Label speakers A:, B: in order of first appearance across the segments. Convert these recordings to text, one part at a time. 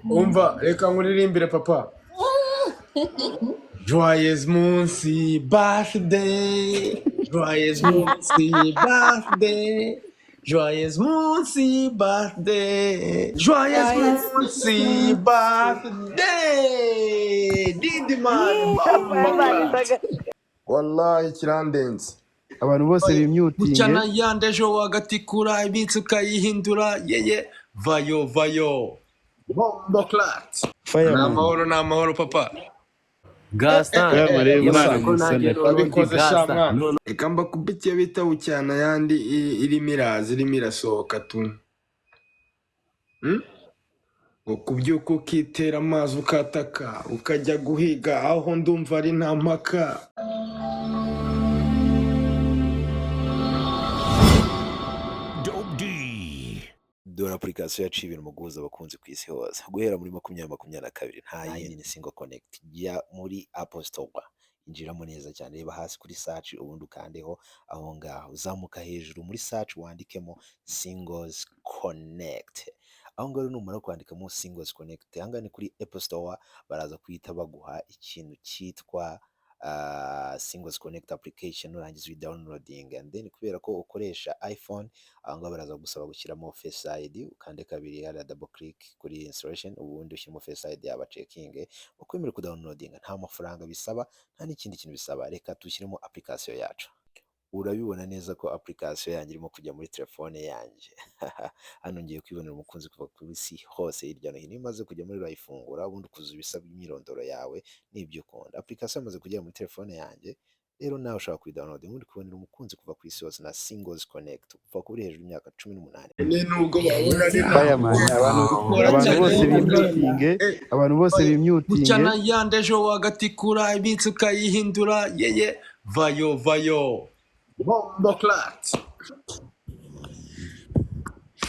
A: Umva, reka nkuririmbire, papa. Joyeux munsi birthday, joyeux munsi birthday, joyeux munsi birthday, joyeux munsi birthday, Diddyman Bomboclat. Wallahi kirandenze.
B: Abantu bose bimyutinge.
A: Bucyana yandi ejo wagatikura iminsi ukayihindura yeye vayo vayo Bomboclat. Ni
B: Fireman.
A: amahoro, ni amahoro, papa.
C: Gaston.
B: Fireman, reba
C: Yemana
B: umwana
C: ko nanjye
B: musana.
C: noneho ndi
A: Wabikoze sha
C: Gaston.
A: mwana.
C: Noneho
A: Reka mbakubitiye bita bucyana yandi irimo iraza, irimo irasohoka tu. Ngo kubyuka ukitera amazi, ukataka ukajya guhiga, aho ndumva ari nta mpaka.
D: Dope D.
E: Dore application yaciye ibintu mu guhuza abakunzi ku isi hose guhera muri 2022, nta yindi, ni Single Connect. Jya muri Apple Store, injiramo neza cyane, reba hasi kuri search, ubundi ukandeho aho ngaho, uzamuka hejuru muri search wandikemo Singles Connect. Aho ngaho numara kwandikamo Singles Connect, aha ngaha ni kuri Apple Store, baraza kuhita baguha ikintu cyitwa Singles Connect application, nurangiza uyi downloading. And then kubera ko ukoresha iPhone, aho ngaho baraza gusaba gushyiramo Face ID, ukande kabiri hariya, double click kuri installation, ubundi ushyiramo Face ID yaba checking, ukwemera kudownloadinga. Nta mafaranga bisaba, nta n'ikindi kintu bisaba. Reka dushyiremo application yacu. Urabibona neza ko application yanjye irimo kujya muri telefone yanjye. Hano ngiye kwibonera umukunzi kuva ku isi hose hirya no hino. Iyo umaze kujya muri, urayifungura, ubundi ukuzuza ibisabwa, imyirondoro yawe n'ibyo ukunda. Application yamaze kugera muri telefone yanjye. Rero nawe ushobora kuyidownload, ubundi kubonera umukunzi kuva ku isi hose na Singles Connect, kuva kuri hejuru y'imyaka 18.
A: Ni nubwo babona ari nta
B: Fireman, abantu
A: ukora
B: abantu
A: cyane
B: bose
A: wowe.
B: bimyutinge, abantu bose bimyutinge.
A: Bucyana yandi ejo wagatikura iminsi ukayihindura yeye vayo vayo Bomboclat.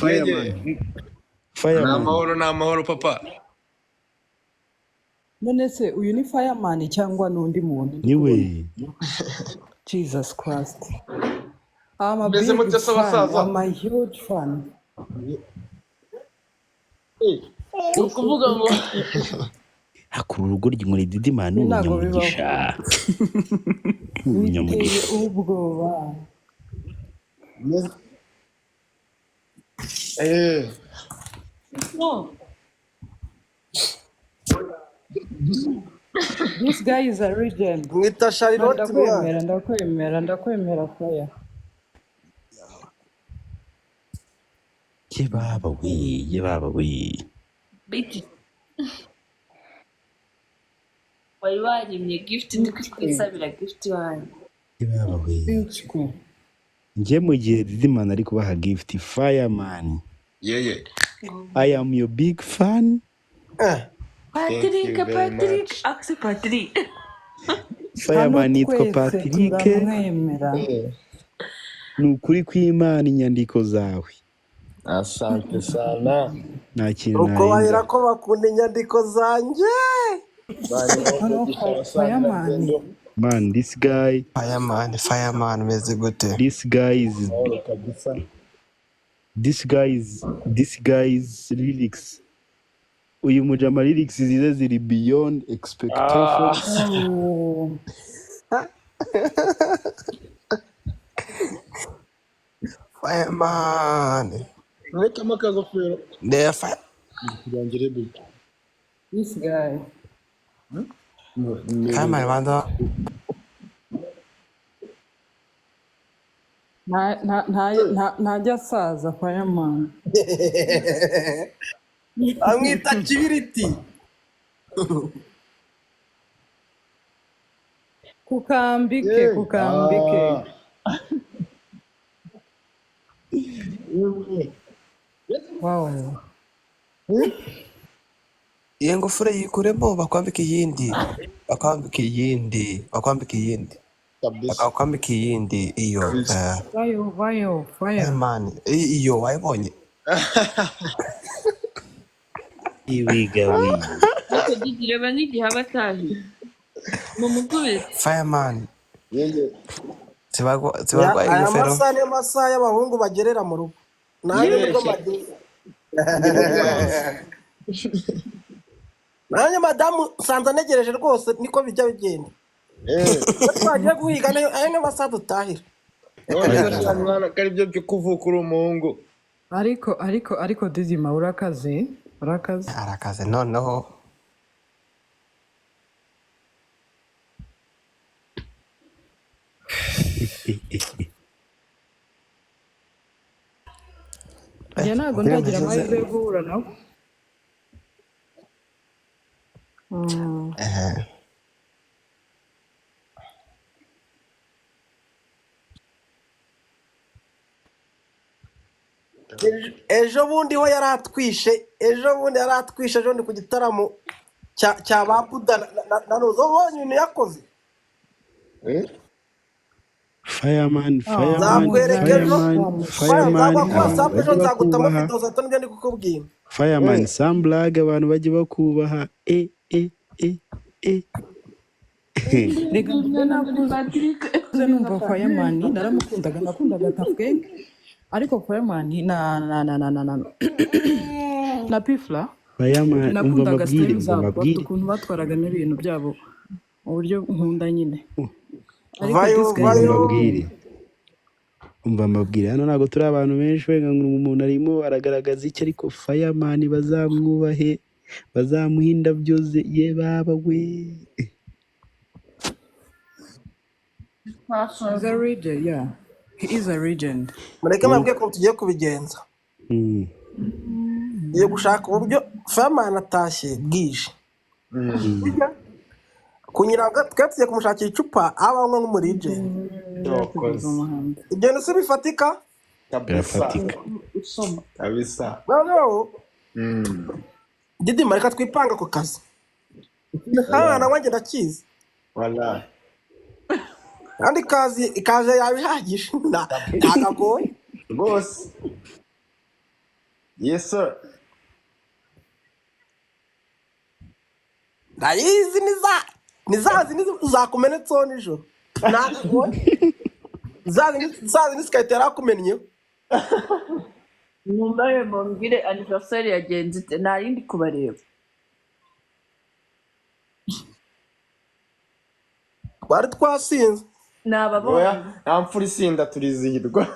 A: Yeye.
B: Fireman.
A: Ni
B: Fireman.
A: amahoro, ni amahoro, papa.
F: None se uyu ni Fireman cyangwa ni undi muntu ndi
B: Niwe.
F: kubona? Jesus Christ, I'm a
A: Mbese
F: big
A: mute se
F: fan.
A: abasaza?
F: I'm a huge fan.
A: Ni ukuvuga ngo
G: Hakura urugo muri Diddyman ni
F: Ntabwo bibaho.
G: umunyamugisha, ni
F: Biteye
G: umunyamugisha.
F: ubwoba.
H: No.
F: This guy is a legend.
I: Mwita
F: Man,
I: Charlotte mwana.
F: ndakwemera, ndakwemera, ndakwemera, fire.
G: Ye baba we, ye baba we!
H: Biti wari warimye gift, ndi kwisabira gift wanjye.
G: Ye baba we!
F: Inswi.
G: Njye mu gihe Diddyman ari kubaha gift, Fireman,
A: Yeye.
G: I am your big fan.
A: Thank you
H: Patrick.
A: very
H: Patrick.
A: much.
H: Akse Patrick.
F: Hano
G: Fireman yitwa
F: twese
G: Patrick.
F: turamwemera.
G: Ni ukuri kw'Imana, inyandiko zawe
A: Asante sana.
G: nta kintu
I: Nuko bahera
G: narenzaho.
I: ko bakunda inyandiko zanjye.
A: Bari
F: Noneho
A: umugisha abasangira
F: Fireman.
A: ngendo.
G: Man, this guy,
I: Fireman, Fireman, umeze gute?
G: this guy is
A: Amahoro kabisa.
G: This guy is lyrics, uyu mujama lyrics zize ziri beyond expectations.
F: Oh.
I: Fireman.
A: Rekamo akagofero.
I: Ndeba fire.
A: Kurangire bebe.
F: This guy.
I: Fireman banza.
F: Ntajya asaza Fireman.
I: Amwita Kibiriti.
F: Kukambike, kukambike. Wow.
I: Iyo ngofero yikuremo, bakwambika iyindi, bakwambika iyindi, bakwambika iyindi.
A: Kabisa.
I: Bakakwambika iyindi iyo.
A: Kabisa.
F: Vayo vayo fire.
I: Fireman, iyo wayibonye?
G: Ibiga we!
H: Ariko Didi, reba nk'igihe aba atahiye mumukubite.
I: Fireman.
A: Yeye.
I: Zibarwaye Aya ingofero. masaha niyo masaha y'abahungu bagerera mu rugo, nanjye nibwo
A: Yeye.
I: bageze.
A: Ndi mu Rwanda.
J: Nanjye madamu nsanze anegereje rwose, niko bijya bigenda. Iyo twagiye guhiga nayo ayo niyo masaha dutahira.
A: None se sha mwana, ko ari byo byo kuvuka uri umuhungu?
F: Ariko Didima, urakaze, urakaze.
I: Arakaze noneho.
F: Njye ntabwo
I: Indirimbo
F: ndagira
I: zize.
F: amahirwe yo guhura nawe.
J: Ejo bundi ho yaratwishe, ejo bundi yaratwishe, ejo bundi ku gitaramo cya ba Buda na Roza, ubonye ibintu yakoze.
G: Fireman, fireman,
J: Nzakwereka ejo.
G: fireman,
J: Fire,
G: fireman,
J: nzagwa kuri
G: abantu
J: WhatsApp ejo,
G: bajye
J: nzagutamo
G: bakubaha.
J: video za nibyo ndi kukubwira.
G: Fireman samblage, abantu bajye bakubaha. E e e e.
F: Reka njye nakuze numva Fireman, naramukundaga, nakundaga Tuff Gang, ariko Fireman na Pfla.
G: Fireman, umva
F: Nakundaga
G: mbabwire,
F: style
G: umva
F: zabo, bafite
G: mbabwire.
F: ukuntu batwaragamo ibintu byabo mu buryo nkunda nyine, ariko
J: Vayo,
F: this guy
G: Umva
J: vayo.
G: mbabwire, umva mbabwire, hano ntabwo turi abantu benshi wenda ngo umuntu arimo aragaragaza icyo, ariko Fireman bazamwubahe, bazamuhe indabyo ze, ye baba we.
F: He's a legend, yeah, he is a legend.
J: Mureke mbabwire ukuntu tugiye kubigenza. Tugiye gushaka uburyo Fireman atashye bwije. Kunyura twe tugiye kumushakira icupa abanywa nk'umurijenti.
A: Cyokoze.
J: Ibyo bintu si bifatika?
A: Kabisa.
G: Birafatika.
A: Kabisa.
J: Noneho Didima, reka twipanga ku kazi. Nta wanjye ndakizi.
A: Wallahi.
J: Kandi kazi ikaze yawe ihagije. Ntagagoye.
A: Rwose. Yes sir.
J: Ndayizi ni za zindi zakumenetseho nijoro. Ntagagoye. Za zindi sikahita yarakumennyeho.
H: Mwumbaye mumbwire anniversaire yagenze ite, nta yindi kubareba.
J: Twari twasinze.
H: Nababonye.
A: Oya, nta mfura isinda, turizihirwa.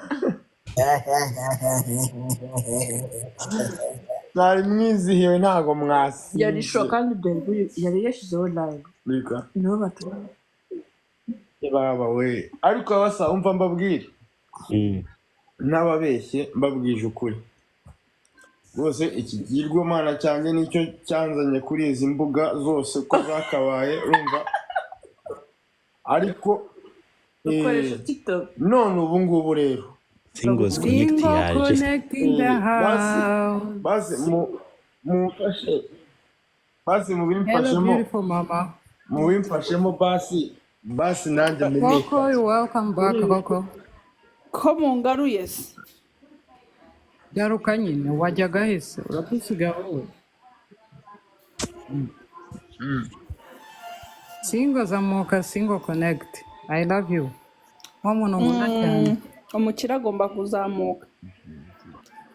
A: Mwari mwizihiwe, ntago
H: Yari
A: mwasinze.
H: show kandi yari yashyizeho live.
A: Reka.
H: Nibo batuma.
A: Baba we, ariko abasa, umva mbabwire, n'ababeshye mbabwije ukuri rwose, iki girwamana cyanjye nicyo cyanzanye kuri izi mbuga zose uko zakabaye, urumva? Ariko
H: Ukoresha TikTok.
A: None ubu ngubu rero
G: Singles Connect
F: Single
G: yaje.
F: Connect in the
A: Basi
F: house.
A: basi mumfashe basi,
F: Hello
A: mubimfashemo.
F: beautiful mama.
A: Mubimfashemo basi, basi nanjye
F: Koko,
A: menyekane.
F: you welcome back Koko.
K: Ko mungaruye se?
F: Garuka nyine, wajyaga hese uradusiga wowe. Single zamuka, Single Connect, I love you, wa muntu nkunda cyane.
K: Umukire agomba kuzamuka.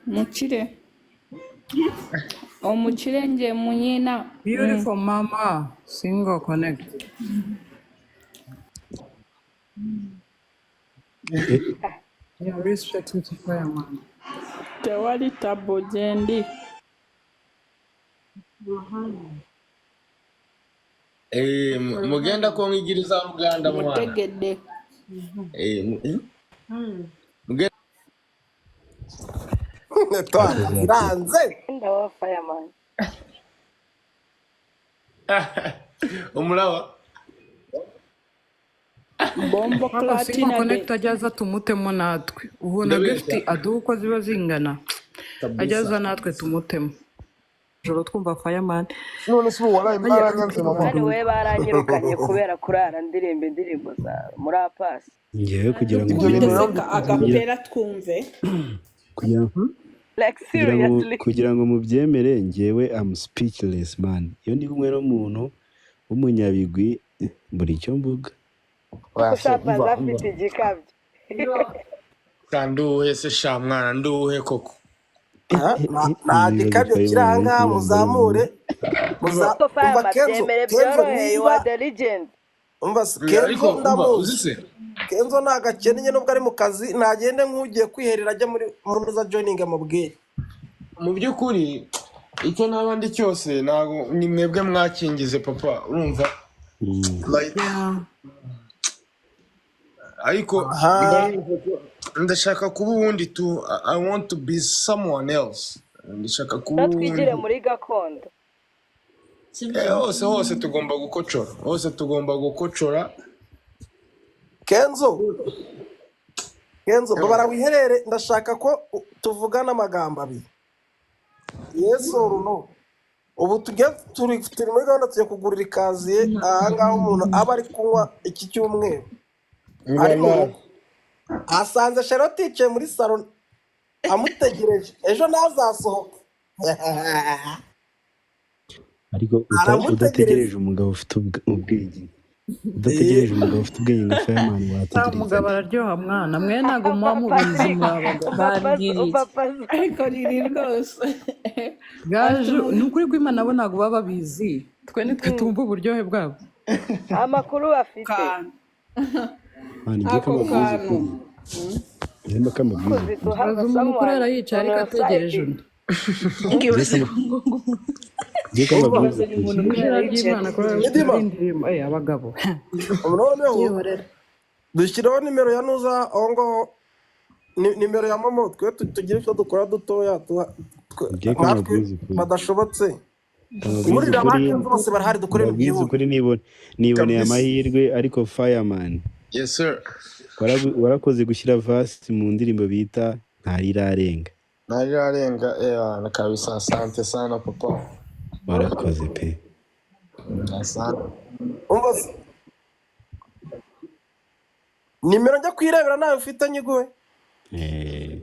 K: Umukire, umukire nge munyina.
F: Beautiful mama, Single Connect. Yeah, respect to Fireman.
K: Tewali tabo gyendi.
A: Mugenda kunkigiriza Uganda mwana.
K: Mutegedde.
A: Mugenda.
J: Twana biranze.
L: Ndawa Fireman.
A: Umuraba.
K: Bombo
F: Ariko Single
K: Platina de.
F: Connect ajya aza tumutemo natwe, ubona
A: Ndabeshya.
F: gift aduha uko ziba zingana, ajya aza
A: Kabisa.
F: natwe tumutemo. Joro twumva Fireman.
A: None se ubu waraye
F: Ajya
A: mwaranyanze mama?
L: Kandi we baranyirukanye kubera kurara ndirimba indirimbo zawe muri apasi.
G: Ngewe kugira ngo
A: Ibyo bintu
G: mbyemere,
A: rero
K: Dukubite
G: kugira
K: agapera twumve.
G: kugira
L: Like
G: kugira ngo
L: seriously.
G: kugira ngo mubyemere, ngewe am speechless man. Iyo ndi kumwe n'umuntu w'umunyabigwi mbura icyo mvuga.
A: Oya se,
L: Ushapanze
A: umva,
L: afite
A: umva.
L: igikabyo.
A: Sha nduhe se, sha mwana, nduhe koko?
J: Aha, nta
G: Ibibazo
J: gikabyo kiri
G: Fireman
J: aha
G: ari
J: ngaha
G: kwiyambara
J: muzamure
L: Ariko
J: umva
L: Fireman
J: Kenzo
L: byemere
J: Kenzo
L: byoroheye you
J: niba
L: are the legend.
J: umva se
A: Ariko
J: Kenzo
A: umva
J: ndamuzi
A: uzi se
J: Kenzo ntabwo akennye nubwo ari mu kazi ntagende nk'ugiye kwiherera ajya muri muri za joining amubwire.
A: Mu by'ukuri icyo naba ndi cyose ntabwo ni mwebwe mwakingize papa, urumva? Like, ariko
J: Aha.
A: ndashaka kuba uwundi tu. I want to be someone else, ndashaka kuba
L: No twigire
A: uwundi.
L: muri gakondo.
A: Hose hose tugomba gukocora, hose tugomba gukocora.
J: Kenzo Kenzo babara wiherere, ndashaka ko tuvugana amagambo abiri. Yes or no? Ubu tujya turi muri gahunda, tugiye kugurira ikaziye aha ngaha umuntu aba ari kunywa iki cyumweru ari mu
A: Wallahi.
J: rugo asanze Charlotte yicaye muri salo amutegereje, ejo ntazasohoka.
G: Ariko
J: Aramutegereza.
G: udategereje umugabo ufite ubwenge, udategereje umugabo ufite ubwenge nka Fireman,
F: Nta
G: wategereza
F: mugabo
G: nde?
F: araryoha mwana, mwe ntabwo muba mubizi muri abagabo.
H: Bambwiriye.
K: Ariko riri rwose afite
F: Gaje ni
K: umuntu
F: ukuri kw'Imana, nabo ntabwo baba babizi, twe nitwe tumva uburyohe bwabo.
L: Amakuru bafite.
K: kantu
G: Mani ngiye
K: ako
G: kamabwiza
K: kantu
G: ukuri, nimba kamabwiza
L: Kuzi
G: ukuri
L: to have
F: Baza umuntu ukurara
L: someone
F: yicaye
L: on
F: ariko
L: your
F: ategereje
L: side.
F: undi.
G: ngiye
A: Umva
G: kamabwiza ukuri.
H: Umuntu
F: Izina
H: ukurara yicaye
F: ry'Imana kurara
H: ategereje.
J: Midima
F: arindiriye abagabo.
J: noneho
F: Byihorere.
J: dushyireho nimero ya nuza aho ngaho, nimero ya momo, twe tugire icyo dukora dutoya
G: Ngiye
J: natwe
G: kamabwiza ukuri,
J: badashobotse
G: kamabwiza
J: murira
G: ukuri,
J: abakenzo bose barahari dukore ibintu
G: mbabwize
J: byihuse.
G: ukuri, niboneye
A: kabisa.
G: amahirwe. Ariko Fireman,
A: Yes sir.
G: warakoze gushyira vasi mu ndirimbo bita Ntarirarenga.
A: Ntarirarenga na kabisa, asante sana papa.
G: Warakoze pe.
A: Asante.
J: Umva se nimero njya kuyirebera nawe ufite nyiguhe.
G: Eh,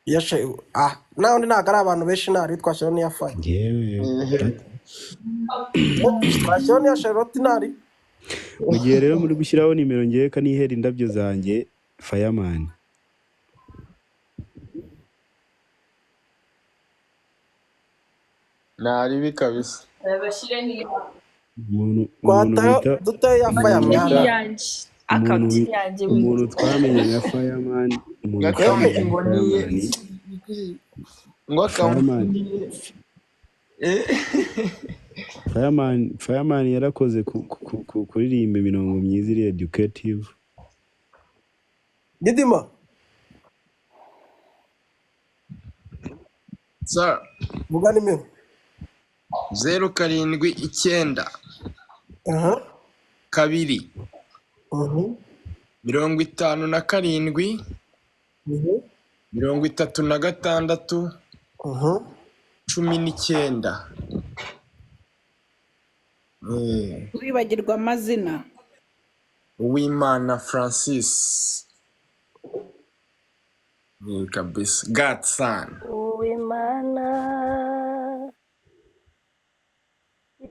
J: Yashe ah nawe undi ntabwo ari abantu benshi ntari twashyiraho n'iya Fire,
G: njyewe
J: twashyiraho n'iya Charlotte ntari.
G: Mu gihe rero muri gushyiraho nimero, ngewe kanihera indabyo zanjye Fireman.
A: Ntaribi kabisa.
H: Bashyireho
G: Umuntu
J: Twatayo
G: bita
J: dutoya ya Fire
G: umuntu
J: mwana.
G: bita
H: iyanjye
G: umuntu
H: akawunti
G: bi-
H: yanjye
G: umuntu twamenye nka Fireman, umuntu
A: Ngo
G: twamenye
A: akawunti
G: nka
A: ngo niye
G: Fireman,
A: ngo akawunti
G: Fireman
A: niye.
G: Fireman yarakoze kuririmba imirongo myiza iri educative.
J: Didima
A: Sir.
J: vuga nimero.
A: 079
J: Aha.
A: 2
J: Mhm.
A: 57
J: Mhm.
A: 36
J: Mhm.
A: 19.
K: Wibagirwa amazina.
A: Uwimana Francis. Kabisa Godson.
L: Uwimana
A: Uwimana.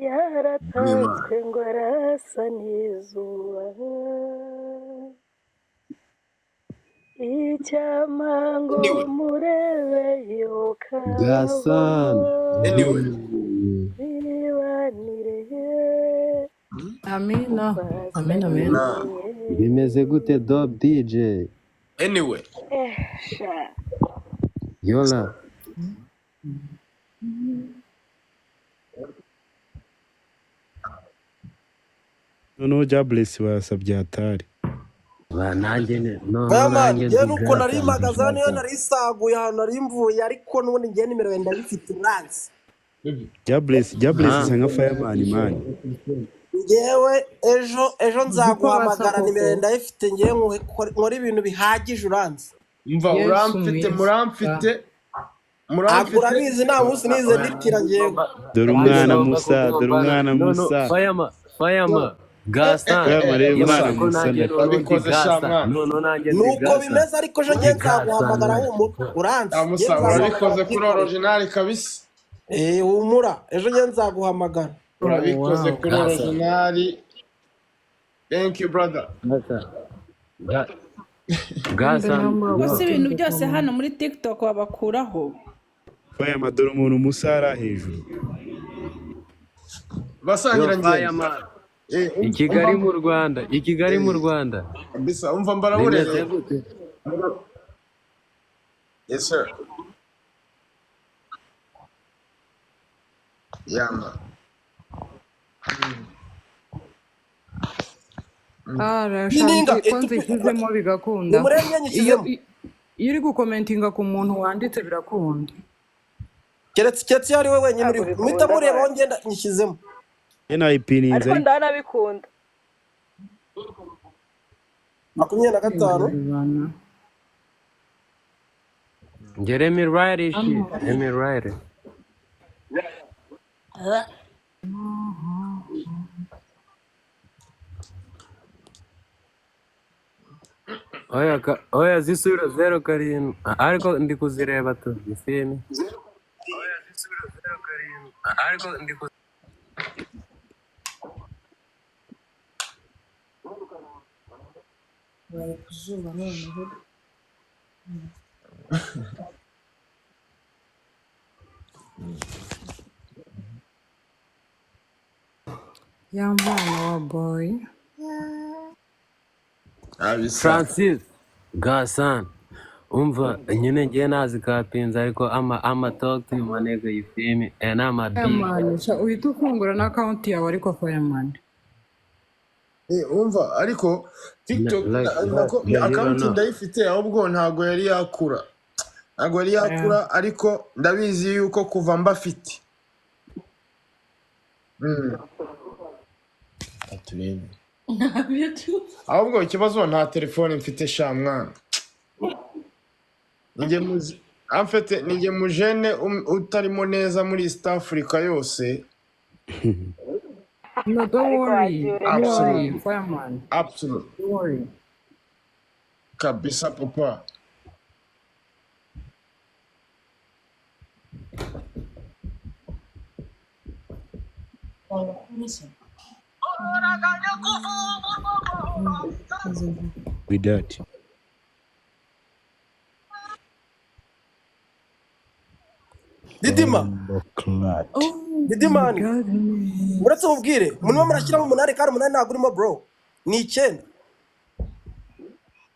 L: yaratatswe ngo arasa n'izuba, icyampa ngo
A: Anyway,
L: murebe
M: Gasana.
L: yukabona
A: anyway.
L: bibanire
F: Amina amina amina.
A: Na
M: Bimeze gute Dope DJ?
A: Anyway.
L: Sha
M: Yola.
G: Noneho Jabless wasabye hatari.
M: Ba nanjye noneho
J: Fireman
M: nanjye
J: njyewe
M: ndi
J: nuko nari
M: Gasana
J: mpagaze hano niyo
M: ndashaka.
J: nari isaguye ahantu nari mvuye, ariko n'ubundi njyewe nimero yawe ndayifite uranzi.
G: Jabless
M: Ah.
G: isa nka Fireman man.
J: Njyewe ejo ejo
F: Uzi ko basa
J: nzaguhamagara nimero yawe
F: koko.
J: ndayifite, njyewe nkore ibintu bihagije uranzi.
A: Umva
F: Yesu
A: uramfite
F: mwiza.
A: muramfite
J: Ntabwo
A: muramfite.
J: urabizi nta munsi nize nditira njyewe.
G: Dore
C: Nanjye
G: umwana
C: ngomba
G: Musa, dore
C: kugombana
G: umwana
C: no
G: Musa.
C: Fireman Fireman Gasana
G: Fireman reba
C: yemana
G: umwana
C: ko
G: Musa
C: nanjye
G: ndakubona.
C: noneho ndi
A: Urabikoze sha
C: Gasa
A: mwana.
C: noneho nanjye ndi
J: Nuko
C: Gasa
J: bimeze ariko ejo
C: ndi
J: njyewe
C: Gasa
J: nzaguhamagara humura uranzi,
A: Ah,
J: njyewe
A: Musa
J: nzaguhamagara
A: urabikoze kuri
J: ubyikorere.
A: original kabisa.
J: Humura ejo njyewe nzaguhamagara.
A: Urabikoze
C: wow
A: kuri
C: Gasa
A: original. Thank you brother.
M: Gasa.
C: Gasa
K: Ubwo si
C: yo.
K: ibintu byose hano muri TikTok babakuraho.
G: Fireman, dore umuntu musa ari hejuru.
C: Yo
A: Basangira ngendo.
C: Fireman. I Kigali mu Rwanda, i Kigali mu Rwanda.
A: Bisa umva mbarabure.
C: Bimeze gute?
A: Yes sir. Yeah man.
J: Nininga,
F: Ko nzishyizemo bigakunda.
J: Nimurebe
F: Iyo
J: nyishyizemo.
F: iyo uri gukomentinga ku muntu wanditse birakunda.
J: Keretse iyo ari we wenyine
L: Ntabwo
J: uriho, muhita
L: bikunda
J: mureba aho
L: bana.
J: ngenda nyishyizemo.
G: Nayipininze
L: Ariko
G: ariko
L: ndanabikunda.
J: 25.
C: Nge let me write this shit. Let me write it. Oya, oya zisubira 07, ariko ndi kuzireba tu ifilimi. Oya zisubira 07, ariko ndi ku
N: Bari ku zuba noneho.
F: Ya mwana wa boy.
C: Francis Gasan, umva nyine ngiye nazikapinze, ariko ama talk to you my nigga, you feel me, and I'm a big
F: Fireman, sha uhita ufungura na account yawe ariko Fireman.
A: Umva ariko TikTok
C: like
A: nako
C: yeah, you don't
A: account
C: know.
A: ndayifite, ahubwo ntago yari yakura. Ntago yari yakura, ariko ndabizi yuko kuva mbafite. Turebe. Ahubwo ikibazo nta telefone mfite sha mwana. Ninjye muzi amfite, ninjye mujene utarimo neza muri East Africa yose.
F: No, don't
L: Ariko
F: worry.
L: wagiye ureka
F: Don't worry,
A: Absolutely.
F: Fireman.
A: Absolutely.
F: Don't worry.
A: Kabisa papa.
G: With that.
J: Didima,
G: Clat.
J: Didimani, uretse mubwire murimo murashyiramo umunani kandi umunani ntabwo urimo bro, ni 9.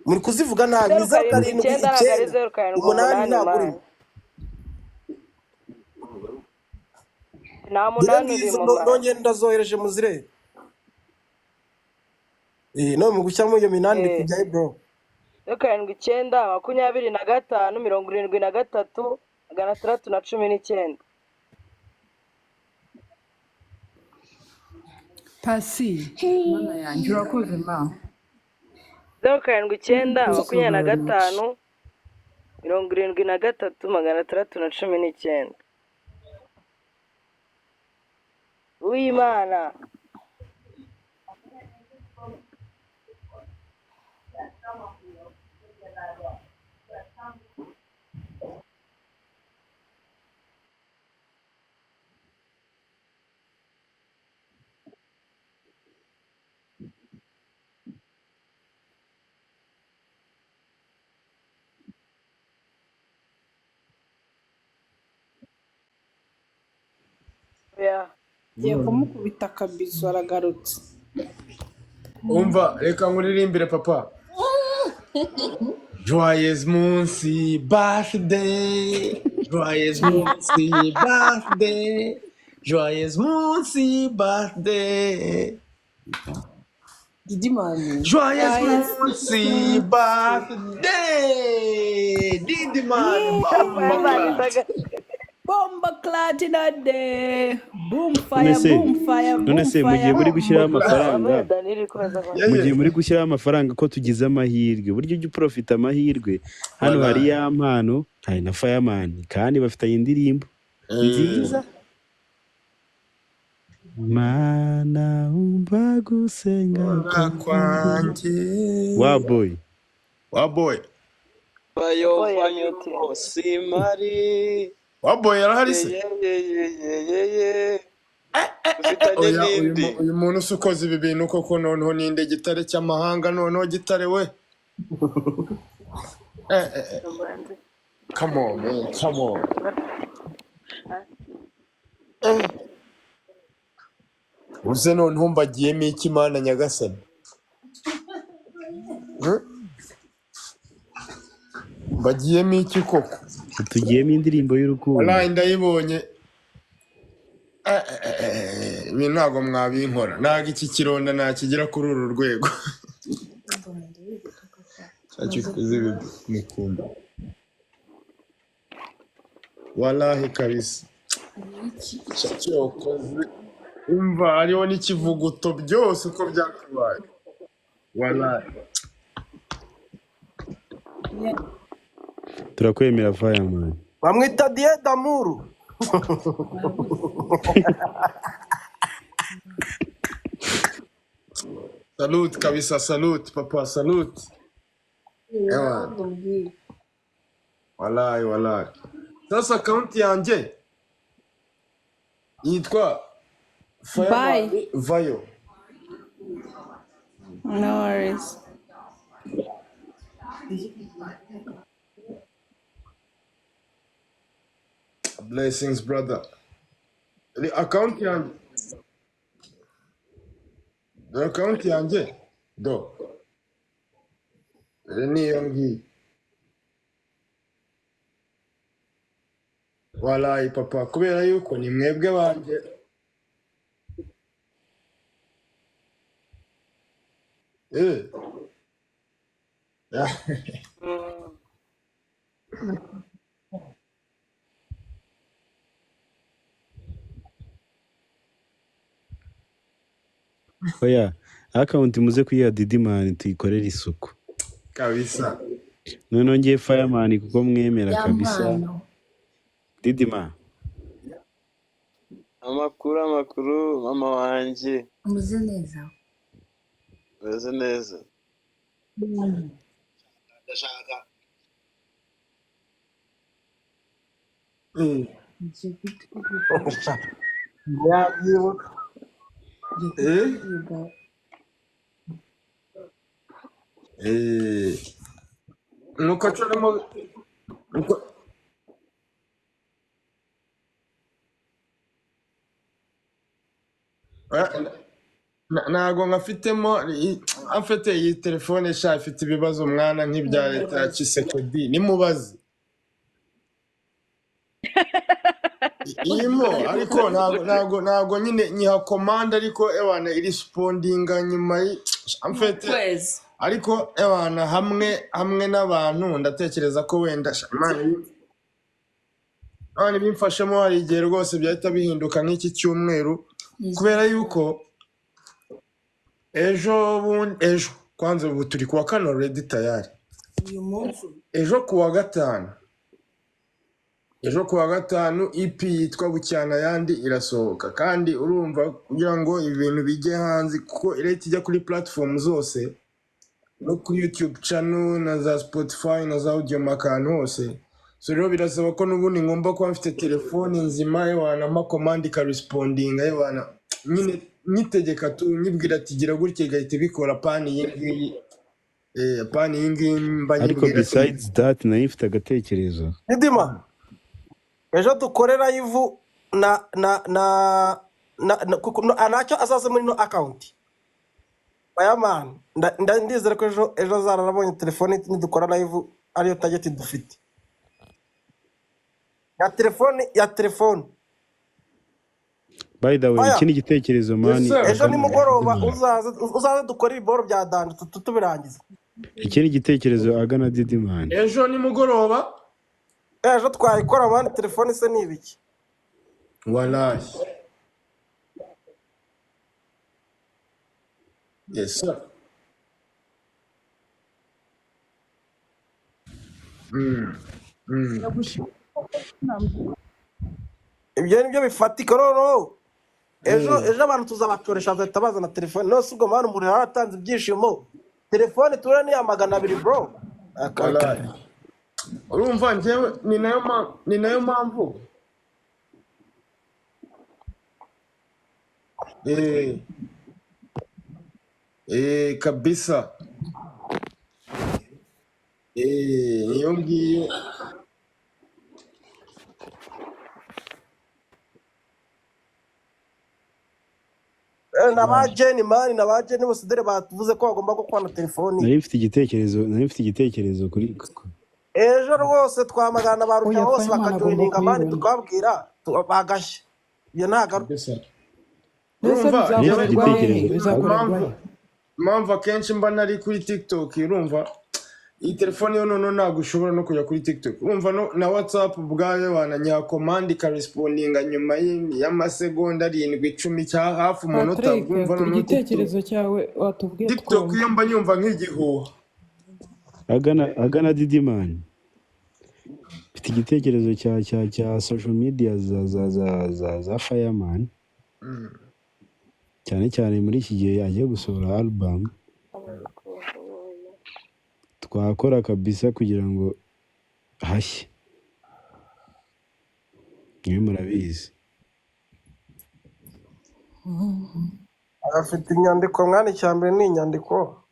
J: Muri kuzivuga nabi, ni
L: Zeru
J: zeru
L: karindwi
J: karindwi
L: icyenda ntabwo ari
J: icyenda,
L: 078
J: umunani ntabwo
L: mani.
J: urimo.
L: Nta
J: Dore
L: munani
J: ngizo
L: urimo mani.
J: nongeye ndazohereje muzirebe. None mu gushyiramo iyo minani ndi kujyayo bro.
L: 079 25 73 619.
F: Pasi, mana yanjye urakoze ma.
L: 079 25 73 619. Uwimana. Yeah.
K: Ngiye kumukubita akabizu aragarutse.
A: Umva reka nkuririmbire papa. Joyeux munsi birthday. Joyeux munsi birthday. Joyeux munsi birthday.
N: Didimani.
A: Joyeux munsi birthday. Didimani
L: Fireman
A: bomba.
L: isaga.
K: Bomba clatinade. Boom
G: None
K: fire,
G: se
K: boom fire,
G: none
K: boom
G: se mu gihe
K: fire.
G: muri gushyiraho amafaranga,
L: Wabaye Danilo ikomeza
G: mu gihe muri gushyiraho amafaranga ko tugize amahirwe, burya ujya uprofita amahirwe. Hano hari
A: Wallahi.
G: ya mpano, hari na Fireman, kandi bafitanye indirimbo nziza. Mana umva gusenga
A: Ora
G: kwanjye.
A: kwanjye.
G: Wa boy.
A: Wa boy.
O: Fayo
L: Boy
O: fayo
L: yamute.
O: simari
A: Wa boy arahari se?
O: yeyeyeyeyeye dufitanye
A: Oya,
O: n'indi.
A: uyu muntu si ukoze ibi bintu koko, noneho ninde gitare cy'amahanga, noneho gitare we. Eh, eh, eh. Come on man, come on. Eh. Uze noneho mbagiyemo iki Mana nyagasani? Eh? Mbagiyemo iki koko?
G: Tugiyemo indirimbo y'urukundo.
A: Wallahi ndayibonye. Eh, eh, eh, ibi ntabwo mwabinkora, ntabwo iki kironda nakigira kuri uru rwego. Cyakikuze mukunda wallahi kabisa. Cyokoze umva hariho n'ikivuguto byose uko byakabaye wallahi.
G: Turakwemera Fireman.
J: Bamwita Die Damuru.
A: Salute kabisa, salute papa, salute. Ewa, wallahi wallahi. Sasa account yanjye yitwa
K: Bye.
A: Fireman Vayo.
K: No worries.
A: Blessings brother. The account yanjye, the account yanjye do niyo ngiyo. Wallahi papa, kubera yuko ni mwebwe banjye. Eh.
G: Oya, account muze kuyiha Didimani tuyikorere isuku.
A: Kabisa.
G: Noneho ngiye Fireman kuko mwemera kabisa.
N: Yampano.
G: Didima,
O: Amakuru amakuru mama wanjye.
N: Umeze neza.
O: Meze neza.
A: Eh.
J: Yabyibuka.
A: Eh? Eh. Nuko acoramo nuko ntago nkafitemo afite iyi telefone sha ifite ibibazo mwana nk'ibya leta ya Tshisekedi nimubaze. Irimo ariko ntago nyine nyiha komande, ariko ewana iri spondinga nyuma amfete
H: Kwezi.
A: ariko ewana hamwe hamwe n'abantu ndatekereza ko wenda sha, Imana ibimfashemo hari igihe rwose byahita bihinduka nk'iki cyumweru, kubera yuko ejo bundi ejo kwanza ubu turi kuwa kane already tayari,
N: Uyu munsi
A: ejo kuwa gatanu, ejo kuwa gatanu EP yitwa Bucyana yandi irasohoka, kandi urumva kugira ngo ibintu bijye hanze kuko irahita ijya kuri platform zose no kuri YouTube channel na za Spotify na za Audiomack ahantu hose. So rero birasaba ko n'ubundi ngomba kuba mfite telefone nzima yewana mpa command ikarespondinga yewana nyine nyitegeka tu nyibwira ati gira gutya igahita ibikora, pani iyi ngiyi pani iyi ngiyi mba
G: ariko
A: nyibwira ati
G: besides that nayo ifite agatekerezo.
J: Didima, ejo dukore live na na na na na kuko ntacyo azaze muri no account. Fireman, ndizera ko ejo ejo azararabonye telefone nidukora live ariyo target dufite. Ya telefone ya telefone.
G: By the way,
J: Fire.
G: ikindi gitekerezo
A: yes
G: mani
A: sir.
J: Ejo
G: agana
J: nimugoroba
G: Didimani.
J: uzaze dukore ibiboro bya danje tubirangiza.
G: Ikindi gitekerezo agana Didimani.
A: Ejo nimugoroba
J: Ejo twayikora mani, telefone se ni ibiki?
A: wallahi. Yes sir. Mm. Mm.
J: Ibyo nibyo bifatika noneho. Ejo
A: Eh.
J: ejo abantu tuzabatoresha bazahita bazana telefone. None se ubwo mani umuntu yaratanze ibyishimo. Telefone tubona ni iya 200 bro.
A: Wallahi. Urumva njyewe ni nayo mpamvu eh kabisa. Iyo ngiyo.
J: Na ba Jeni mani, na ba Jeni bose dore bavuze ko bagomba gukorana telefoni.
G: Nari mfite igitekerezo kuri
J: Ejo rwose twamagana ba
F: Oya,
J: Ruta bose
F: Fireman agomba
J: bakajoyininga mani,
F: kuyibona.
J: tukababwira bagashya. Ibyo ntabwo ari
A: Mbese
F: Mbese
A: urumva
G: Nari mfite
F: bizakorerwa hehe?
G: igitekerezo
F: Bizakorerwa
A: impamvu
F: he?
A: impamvu akenshi mba nari kuri TikTok, urumva iyi telefone yo noneho ntabwo ushobora no kujya kuri TikTok, urumva no, na WhatsApp ubwayo wananyakomande ikarespondinga nyuma y'amasegonda 7, 10 cyangwa hafi umunota.
F: Patrick,
A: Urumva noneho TikTok,
F: igitekerezo cyawe watubwiye
A: TikTok
F: twumva.
A: iyo mba nyumva nk'igihuha.
G: Agana Didimani, mfite igitekerezo cya social media za Fireman, cyane cyane muri iki gihe agiye gusohora album. Twakora kabisa kugira ngo hashye, mwe murabizi.
J: Afite inyandiko mwana, icya mbere ni inyandiko.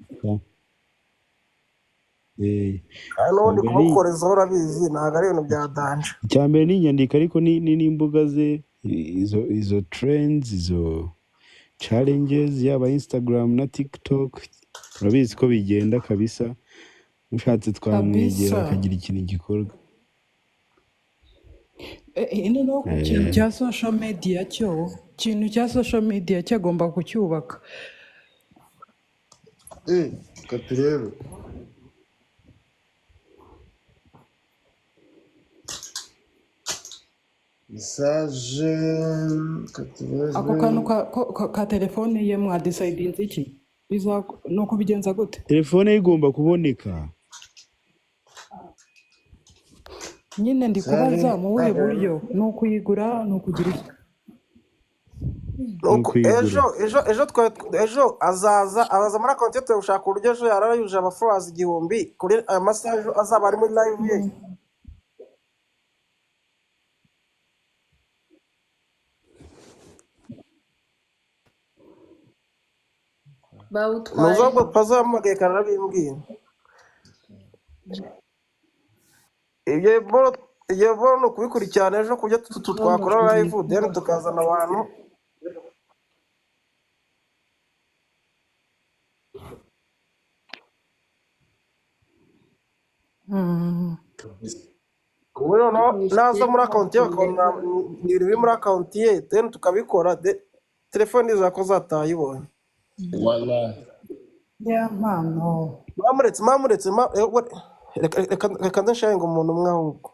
J: Kandi n'ubundi
G: Icya mbere ni
J: kumukorezaho urabizi ntabwo ari ibintu bya danje.
G: Icya mbere ni inyandiko, ariko ni n'imbuga ze, izo trends, izo challenges, yaba Instagram na TikTok, urabizi ko bigenda kabisa. Mushatse twamwegera
F: Kabisa.
G: akagira ikintu gikorwa.
F: Noneho ku kintu
G: Eh,
F: cya social media cyo, ikintu cya social media cyo agomba kucyubaka.
A: Reka turebe. Message, reka turebe.
F: Ako kantu ka telefone ye mwadisayidinze iki? Ni ukubigenza gute?
G: Telefone ye igomba kuboneka.
F: Nyine ndi
A: Message
F: kubaza mu buhe buryo? Ni ukuyigura, ni ukugira iki?
G: Ni
J: Nuko
G: ukuyigura.
J: Ejo ejo azaza muri akawunti ye, turashaka uburyo ejo yarara yujuje abafollowers 1000 kuri aya masaha ejo azaba ari muri live ye.
H: Bawutwaye.
J: Nuza ngo pazamuhamagaye kararabimbwiye. Ibyo boro ni ukubikurikirana ejo ku buryo twakora live then tukazana abantu. Ubu noneho naza muri akawunti ye bakabona ni ibintu biri muri akawunti ye, then tukabikora, telefone izako zatayibonye.
A: Wallahi.
F: Ya mpano.
J: Mamuretse reka nze nsharinge umuntu umwe ahubwo.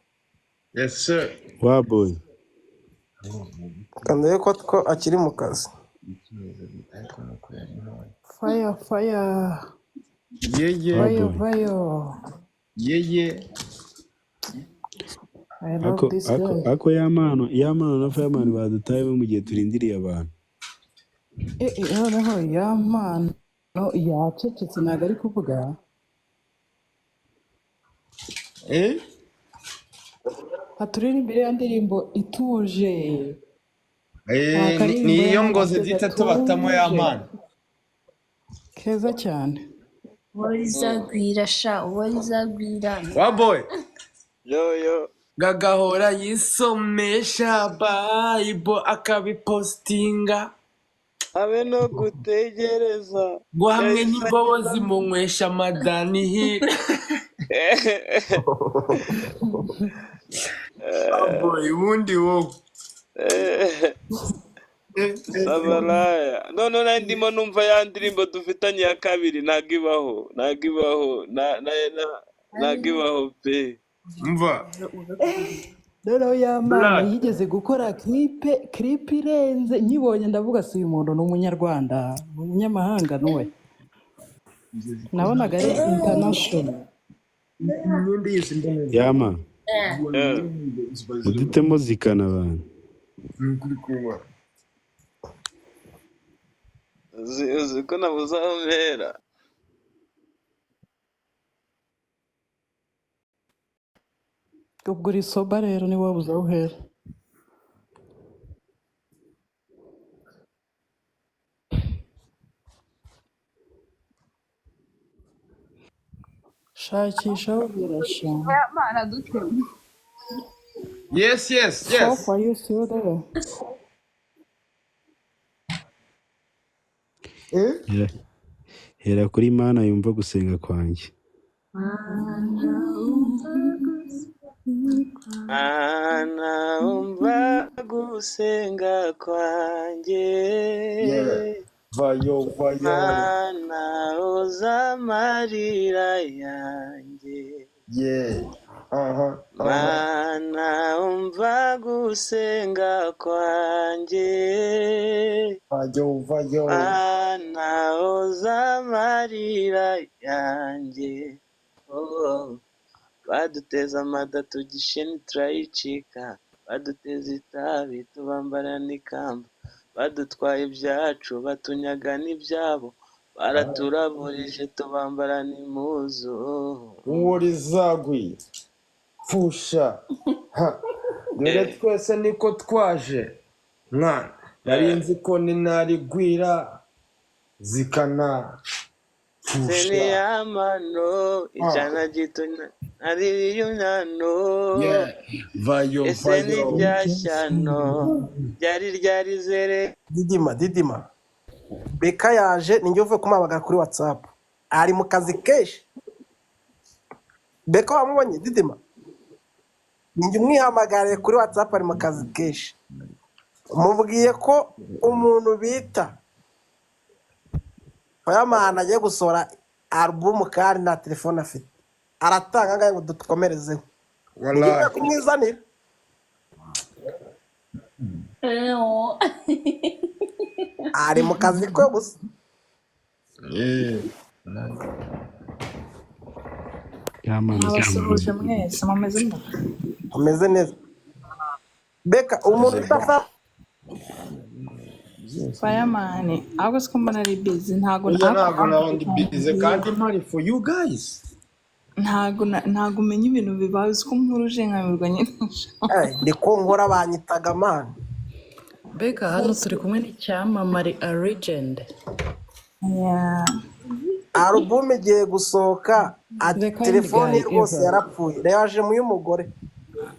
A: Yes sir.
G: Wa boy.
J: Reka ndebe ko akiri mu kazi.
F: Fire, fire.
A: Yeye.
G: Wa
F: Fire,
G: boy.
F: fire.
A: Yeye.
F: I love
G: Ako
F: this
G: ako
F: guy.
G: ako ya mpano na Fireman badutayemo mu gihe turindiriye abantu.
F: Noneho ya mpano yacecetse ntabwo ari kuvuga. Aturirimbire ya ndirimbo ituje.
A: Ni iyo ngozi zita tubatamo ya
F: gatuje.
A: mpano.
F: Keza cyane.
N: Uwo rizagwira sha, uwo rizagwira.
A: Wa boy.
O: Yo yo.
A: Gagahora yisomesha Bible akabipostinga.
O: Habe no gutegereza.
A: Ngo hamwe n'imbobo zimunywesha amadani. Wa boy, ubundi wowe.
O: Sabalaya. None nari ndimo numva ya ndirimbo dufitanye ya kabiri ntabwo ibaho, ntabwo ibaho, ntabwo ibaho pe.
A: Mva.
F: Noneho ya mpano
A: Black.
F: yigeze gukora clipe irenze, nkibonye ndavuga si uyu muntu ni umunyarwanda, ni umunyamahanga nuwe. Nabonaga ari international.
A: Imyenda yose mboneza.
G: Yama. Mudutemo zikana abantu.
A: Nukuri kuba.
O: Uzi ko nabuze aho mpera.
F: Ubwo uri soba rero ni wabuze aho uhera. Shakisha aho birasha.
K: Mana dutema.
A: Yes, yes,
F: Hope,
A: yes.
F: are you still there?
A: Eh?
G: Hera kuri Mana yumva gusenga kwanjye.
O: Mana umva gusenga kwanjye.
A: Yeah. Vayo, vayo.
O: Mana oza amarira yanjye.
A: Yeah. Aha, aha.
O: Mana umva gusenga kwanjye.
A: Vayo, vayo.
O: Mana oza amarira yanjye. Oh. Baduteza amada tugisheni turayicika, baduteza itabi tubambara n'ikamba, badutwaye ibyacu batunyaga n'ibyabo, baraturaburije tubambara n'impuzu.
A: Uwo rizagwi. Pfusha. Ha. Dore twese niko twaje. Mwana, nari nzi ko ninarigwira zikana pfusha.
O: Seniyamano
A: Ah.
O: ijana gito nariyunano.
A: Yeah. Vayo,
O: Ese
A: vayo.
O: ni rya shyano ryari ryarizere.
J: Didima, Didima, Beka yaje ninjye uvuye kumuhamagara kuri WhatsApp, ari mu kazi kenshi. Beka wamubonye Didima? Ninjye umwihamagariye kuri WhatsApp, ari mu kazi kenshi. Mubwiye ko umuntu bita Fireman agiye gusohora alubumu kandi nta telefone afite, aratanga angahe ngo dukomerezeho? Ninjye ugiye
A: Wallahi.
J: kumwizanira. Ari mu kazi ke gusa.
A: Yeah.
G: Yamana
F: Nabasuhuje mwese, mumeze mute?
J: Ameze neza. Beka, umuntu
A: Meze
J: bita
A: bon.
K: Fireman, ahubwo siko mbona ari busy, ntago
A: Oya,
K: ariko
A: ntabwo naba ndi busy kandi mpari for you guys.
K: ntago umenya ibintu bibaye, uzi ko nkuruje nkamirwa nyine.
J: Niko nkora, banyitaga mani.
F: Mbega hano turi kumwe n'icyamamare, a legend.
K: Yeah.
J: Alubumu igiye gusohoka, ati
F: The kind
J: telefone
F: guy
J: ye rwose
F: ever.
J: yarapfuye, reba yaje mu y'umugore.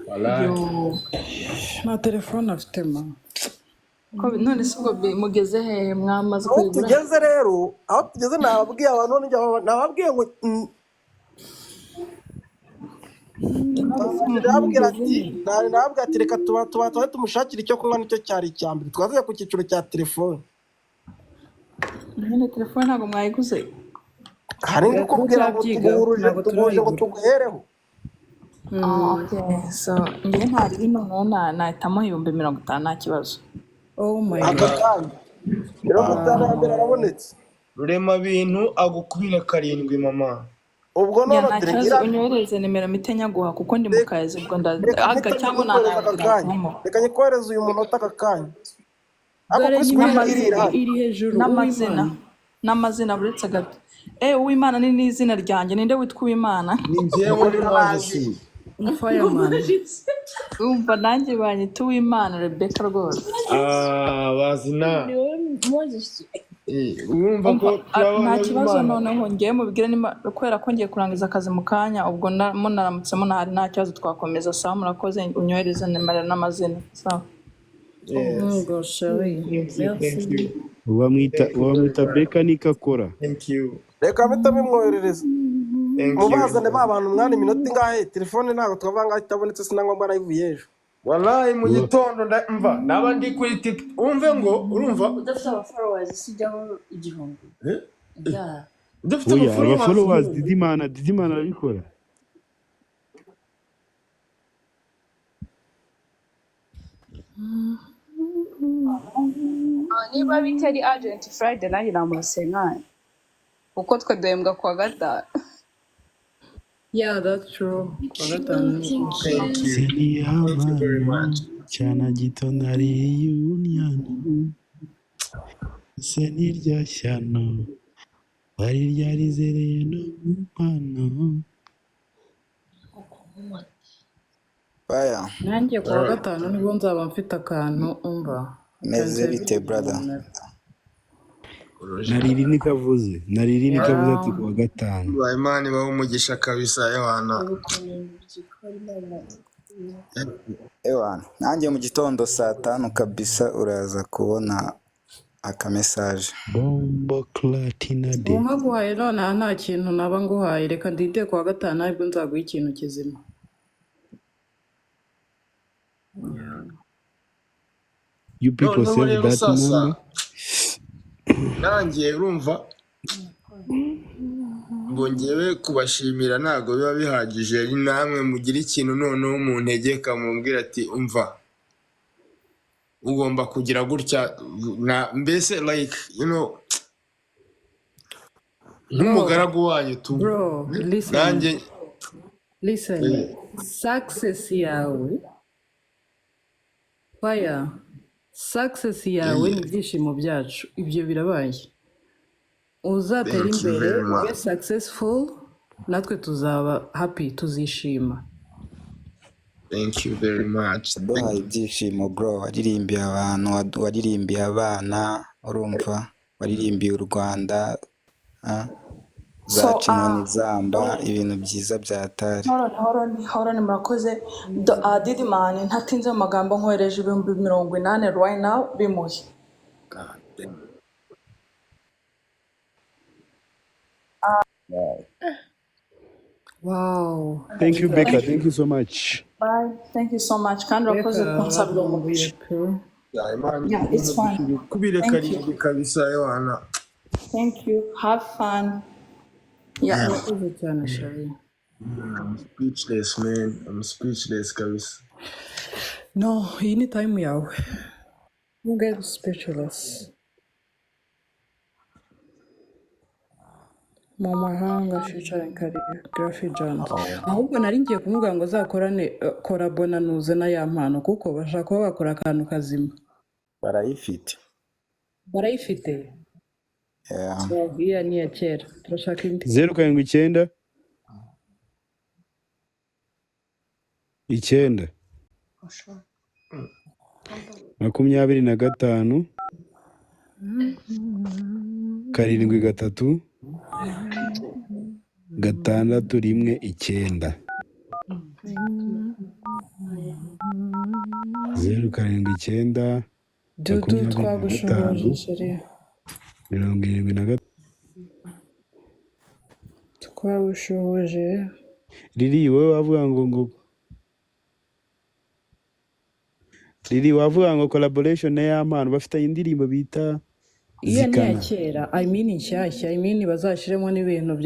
A: Wallahi.
K: Yo.
F: Nta telefone afite ma.
K: Ko none se ubwo mugeze hehe, mwamaze
J: Aho
K: kuyigura?
J: tugeze rero, aho tugeze nababwiye abantu, nababwiye ngo
K: None se
J: nababwira
K: mugeze
J: ati
K: hehe?
J: nababwira ati reka tuba tuba tuba tumushakire icyo kunywa, nicyo cyari icya mbere twavuye ku cyiciro cya telefone.
K: Nyine telefone ntabwo mwayiguze?
J: Hari
F: Oya,
J: kukubwira ngo
F: turacyabyigaho,
J: tuguhuruje
F: ntabwo
J: tuguhuje ngo
F: turayigura.
J: tuguhereho.
K: Ah, okay. So njye ntari noneho nahitamo 50,000 nta kibazo.
F: Oh my
J: Aka
F: god.
J: kanya 50 ya mbere arabonetse.
A: Rurema bintu agukubire 7 mama.
J: Ubwo
K: Ya
J: none
K: nta
J: dore
K: kibazo,
J: ngira
K: unyohereze nimero mpite nyaguha kuko ndi mu kazi, ubwo
J: reka
K: aga
J: mpite
K: cyangwa
J: nyikohereza aka kanya,
K: nanahitamo.
J: reka nyikohereze uyu munota aka kanya, ariko
F: Dore
J: kuri screen
F: nimero
J: iri irahari.
F: iri hejuru,
K: N'amazina,
F: Uwimana.
K: n'amazina buretse gato. Uwimana ni n'izina ryanjye, ninde witwa Uwimana?
A: Ni njyewe
J: Ubwo
A: ni
J: birarangiye.
A: Moses.
F: Ni Fireman.
K: Umva nanjye banyita Uwimana Rebecca rwose.
A: Ah, bazina.
N: Ni wowe Moses.
A: Urumva ko
K: Umva
A: turi
K: nta
A: abana
K: kibazo
A: b'Imana.
K: noneho ngewe mubwire niba kubera ko ngiye kurangiza akazi mu kanya, ubwo munaramutse munahari nta kibazo twakomeza. Sawa, murakoze, unyohereze nimero n'amazina. Sawa.
A: Yes.
F: Ngo sheri.
A: Thank you, thank
F: Merci.
A: you.
G: Bamwita
A: Thank you very
G: bamwita
A: much.
G: Beka niko akora.
A: Thank you.
J: Reka mpite bimwoherereza.
A: Thank you.
J: Mubazane ba bantu mwana iminota ingahe? Telefone ntabwo twavuga ngo itabonetse, sinangwa nayivuye ejo.
A: Wallahi mu gitondo mva naba ndi kuri TikTok umve ngo urumva
N: Udafite abafollowers sijyaho 1000.
A: Eh?
N: Yeah.
A: Udafite
G: Oya,
A: abafollowers
G: abafollowers
A: igihumbi.
G: Didimana arabikora.
K: Niba bitari agent Friday nanjye namuha kuko twe duhembwa kuwa gatanu.
F: Yeah, that's true. Kuwa gatanu ni
A: Thank you. Thank you very
G: Seniyamana
A: much.
G: cyana gito nariye unyana se n'irya shyano wari ryarizereye no mu mpano.
P: Fire.
F: Nanjye kuwa
A: Alright.
F: gatanu nibwo nzaba mfite akantu umva.
P: Meze
F: Kanze
P: bite brother?
F: nimero.
G: Na Lili niko avuze, na Lili niko avuze ati kuwa gatanu.
A: Imana ibahe umugisha kabisa ewana.
P: Ewana, nanjye mu gitondo saa 5 kabisa uraza kubona akamesaje.
G: Bombo clatinade.
F: Ubu nkaguhaye nonaha nta kintu naba nguhaye, reka ndinde kuwa gatanu aribwo nzaguha ikintu kizima.
G: You people
A: Noneho
G: save
A: rero
G: that
A: sasa
G: number.
A: nanjye urumva ngo ngewe kubashimira ntabwo biba bihagije, ari namwe mugira ikintu noneho muntegeka mumbwira ati umva ugomba kugira gutya na mbese like you know nk'umugaragu wanyu tu.
F: Bro, listen.
A: Nanjye
F: Listen, success yawe fire, success yawe ni ibyishimo byacu, ibyo birabaye. Uzatera
A: Thank you
F: imbere
A: very
F: ube
A: much.
F: successful, natwe tuzaba happy, tuzishima.
A: Thank you very much.
P: Waduhaye ibyishimo bro, waririmbiye abantu, waririmbiye abana, urumva, waririmbiye u Rwanda, ah,
K: So,
P: zaca inkoni zamba, ibintu byiza bya tari.
K: Horoni, horoni, horoni, murakoze. Didimani, ntatinze mu magambo, nkohereje 80,000 right now, bimuhe.
A: God damn.
F: Wow.
G: Thank you Becca, thank you so much.
K: Bye. Thank you so much. Kandi urakoze
F: Becca,
K: kunsabira
F: urankumbuye
K: umugisha.
F: pe.
A: Ya, Imana
K: Yeah, it's fine.
A: kubire
K: Thank you.
A: karindwi kabisa ewana.
K: Thank you. Have fun. Yeah.
F: Urakoze cyane shari.
A: I'm speechless man, I'm speechless kabisa.
F: No, iyi ni time yawe. You get speechless. Mu mahanga featuring Graphic Jones. Ahubwo nari ngiye kumubwira ngo azakorane collabo na Nuze na ya mpano, kuko bashaka kuba bakora akantu kazima.
P: Barayifite.
F: Barayifite.
P: Yeah.
F: Oh, iya ni iya kera, turashaka indi.
G: 079 9 25 7 3 6 1 9. 079
F: Dudu
G: 25
F: twagushuhuje sheri.
G: 73.
F: Twagushuhuje.
G: Lili wowe wavuga ngo Lili wavuga ngo collaboration na ya mpano bafitanye indirimbo bita
F: Iya ni iya
G: Zikana.
F: kera, I mean inshyashya, I mean bazashyiremo n'ibintu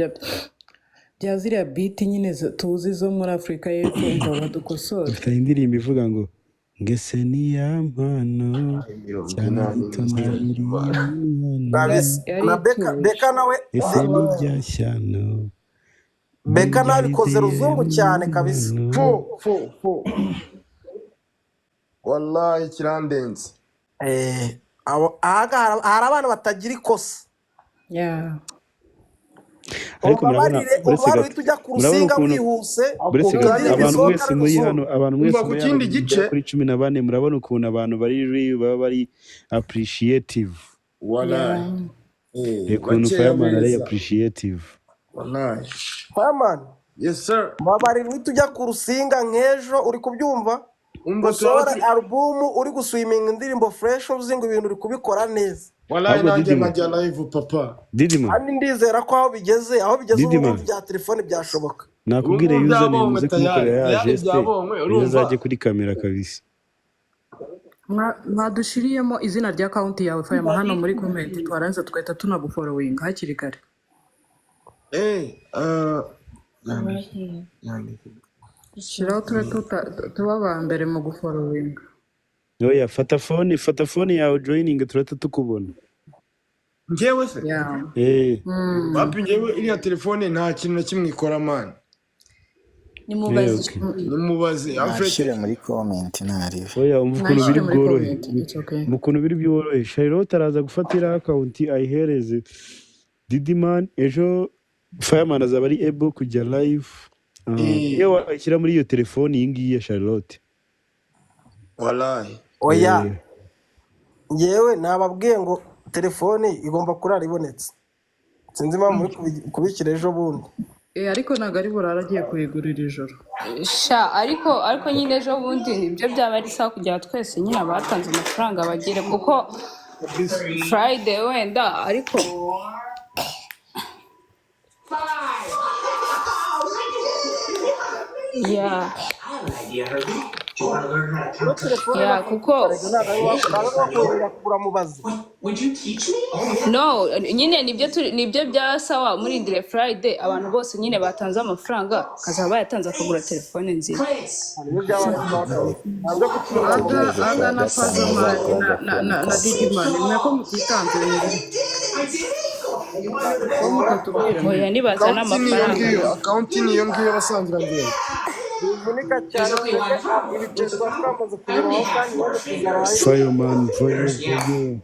F: bya ziriya beat nyine tuzi zo muri Afurika y'Epfo, ngo badukosore.
G: Bafitanye indirimbo ivuga ngo ngese ni ya mpano cyane gito nabiri
J: Kabisa.
F: Yari
J: Na Beka,
F: ituje.
J: Beka nawe
G: ese ni bya shyano
J: Beka nawe abikoze ruzungu cyane kabisa.
A: Fo fo fo wallahi kirandenze.
J: Ahangaha hari abana batagira ikosa.
F: Yeah.
G: Ariko murabona
J: Ubabarire,
G: uretse
J: ubabarire
G: gato
J: uhite ujya ku
G: murabona
J: rusinga
G: ukuntu
J: wihuse,
G: uretse
A: Ako
G: gato
A: kanya
J: indirimbo
G: abantu
J: isohoka
G: mwese
J: ari
G: muri
J: ruzungu.
G: hano abantu mwese
A: umva ku
G: muri hano
A: kindi
G: mugera
A: gice
G: kuri 14 murabona ukuntu abantu bari real baba bari appreciative.
A: wallahi.
F: Yeah.
G: Reka ukuntu
A: Bakeya
G: Fireman ari
A: beza
G: appreciative.
A: wallahi.
J: Fireman,
A: Yes sir.
J: babarira uhite ujya ku rusinga nk'ejo, uri kubyumva?
A: Umva turaba
J: Usohora
A: turi
J: alubumu uri guswiminga indirimbo fresh, uzi ngo ibintu uri kubikora neza.
A: wallahi
G: Ahubwo
A: nanjye
G: Didima,
A: nkajya live papa.
G: Didima,
J: Kandi ndizera ko aho bigeze ubu
G: Didima,
J: ngubu bya telefone byashoboka.
A: Ubu
G: nakubwire
A: ngubu
G: username
A: byabonywe
G: uze
A: tayari
G: kumukorera ya
A: tayari
G: geste
A: byabonywe
G: ejo
A: urumva.
G: azajye kuri kamera kabisa.
F: Mwadushiriyemo izina rya account yawe Fireman hano muri comment, twarangiza tugahita tunagufollowinga hakiri kare.
A: Yandike yandike.
F: Shiraho tube tuba aba mbere mu gufollowinga.
G: Oya fata phone, fata phone yawe joining turahita tukubona.
A: Njyewe se
F: Yeah.
A: Wapi njyewe iriya telefone nta kintu na kimwe ikora man.
N: Nimubaze.
G: Okay.
A: Nimubaze Alfred.
P: Nashyire muri comment ntaribe.
G: Oya umva ukuntu
F: Nayishyire
G: biri
F: muri
G: bworohe,
F: comment, it's okay.
G: mu kuntu biri bworohe. Charlotte araza gufatira account ayihereze Didiman, ejo Fireman azaba ari able kujya live. Iyo wayishyira muri iyo telefone iyi ngiyi ya Charlotte.
A: Wallahi.
J: Oya, njyewe nababwiye ngo Telefone igomba kurara ibonetse. Sinzi impamvu muri kubishyira ejo bundi.
F: Eh, ariko ntabwo ari burara agiye kuyigurira ijoro.
N: Sha, ariko nyine ejo bundi nibyo byaba ari sawa kugira twese nyine abatanze amafaranga bagere, kuko Friday wenda, ariko ya
J: Ino telefone
N: ya kuko
J: ntabwo ari wakongera kugura mubazi.
N: No, nyine nibyo turi, nibyo bya sawa. Murindire Friday, abantu bose nyine batanze amafaranga bakazaba bayatanze akagura telefone nziza.
J: Nibyo byaba ari sawa kabisa. Ntabwo gucuruza
F: Aga
P: Ejo
F: aga
P: kuwa
F: na
P: gatanu
F: Pazamani
P: uzakora
F: na na
P: agafuni
F: na, na
P: ka
F: Didimani
P: fresh.
F: mwe ko mutitanze mwebwe ko mutatubwira
N: Oya,
F: mwe.
N: nibazana
A: Akawunti ni iyo
N: amafaranga
A: ngiyo,
N: nabo.
A: akawunti ni iyo ngiyo basangirangendo.
J: Bivunika cyane, twebwe ibiceri tuba twamaze kubirohaho kandi none tuzarohaho.
G: Fireman, fire, fire.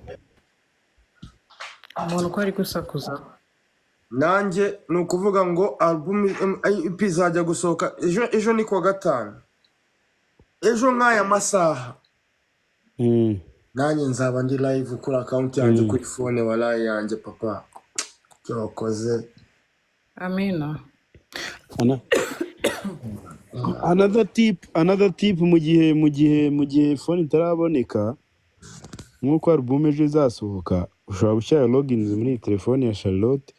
F: Umuntu uko ari gusakuza.
A: Nanjye ni ukuvuga ngo album EP izajya gusohoka ejo, ejo ni kuwa gatanu, ejo nk'aya masaha nanjye nzaba ndi live kuri akawunti yanjye kuri fone warayi yanjye papa icyo wakoze.
F: Amina.
G: Another tip mu gihe phone itaraboneka, nk'uko album ejo izasohoka, ushobora gushyira logins muri iyi telefone ya Charlotte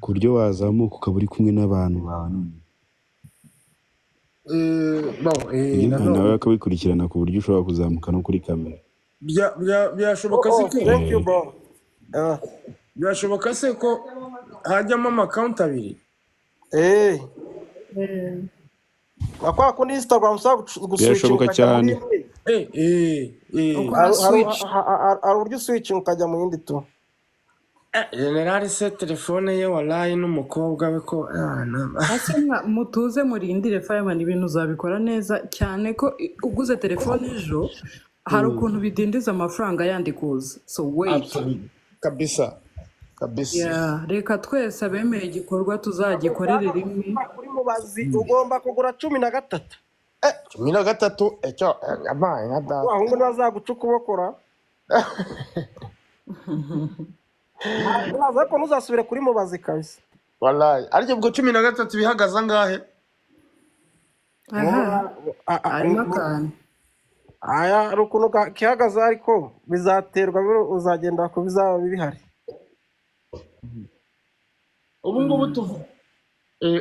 G: ku buryo wazamuka ukaba uri kumwe n'abantu bawe none.
A: Bon,
G: Ibyo nawe
A: nanone
G: akabikurikirana ku buryo ushobora kuzamuka no kuri kamera.
A: Byashoboka se
J: Oh,
A: ko
J: thank you bro. Ah.
A: Byashoboka se ko hajyamo amakawunti abiri?
J: Eh. Na kwa kundi Instagram ushobora guswitching
G: Birashoboka
J: ukajya muri
G: cyane.
J: imwe.
A: Eh, eh, eh.
F: Ukora
J: Hari hari
F: switch.
J: hari uburyo uswitching ukajya mu yindi tu.
A: General se telefone ye warayi n'umukobwa we ko
F: Ase mutuze murindire Fireman, ibintu uzabikora neza cyane ko uguze telefone ejo hari ukuntu bidindiza amafaranga yandi kuza, so wait.
A: Absolutely. Kabisa kabisa.
F: Yeah, reka twese abemeye igikorwa tuzagikorere rimwe.
J: Kuri mubazi ugomba kugura 13.
A: 13 icyo abaye nka data.
J: Wahungu ntibazaguca ukuboko ra. Ntaza ariko ntuzasubire kuri mubazi kabisa.
A: Wallahi ariko ubwo 13 bihagaze angahe?
F: Aha, harimo akantu.
J: Aya hari ukuntu kihagaze ariko bizaterwa uzagenda ku bizaba bihari.
A: Ubu ngubu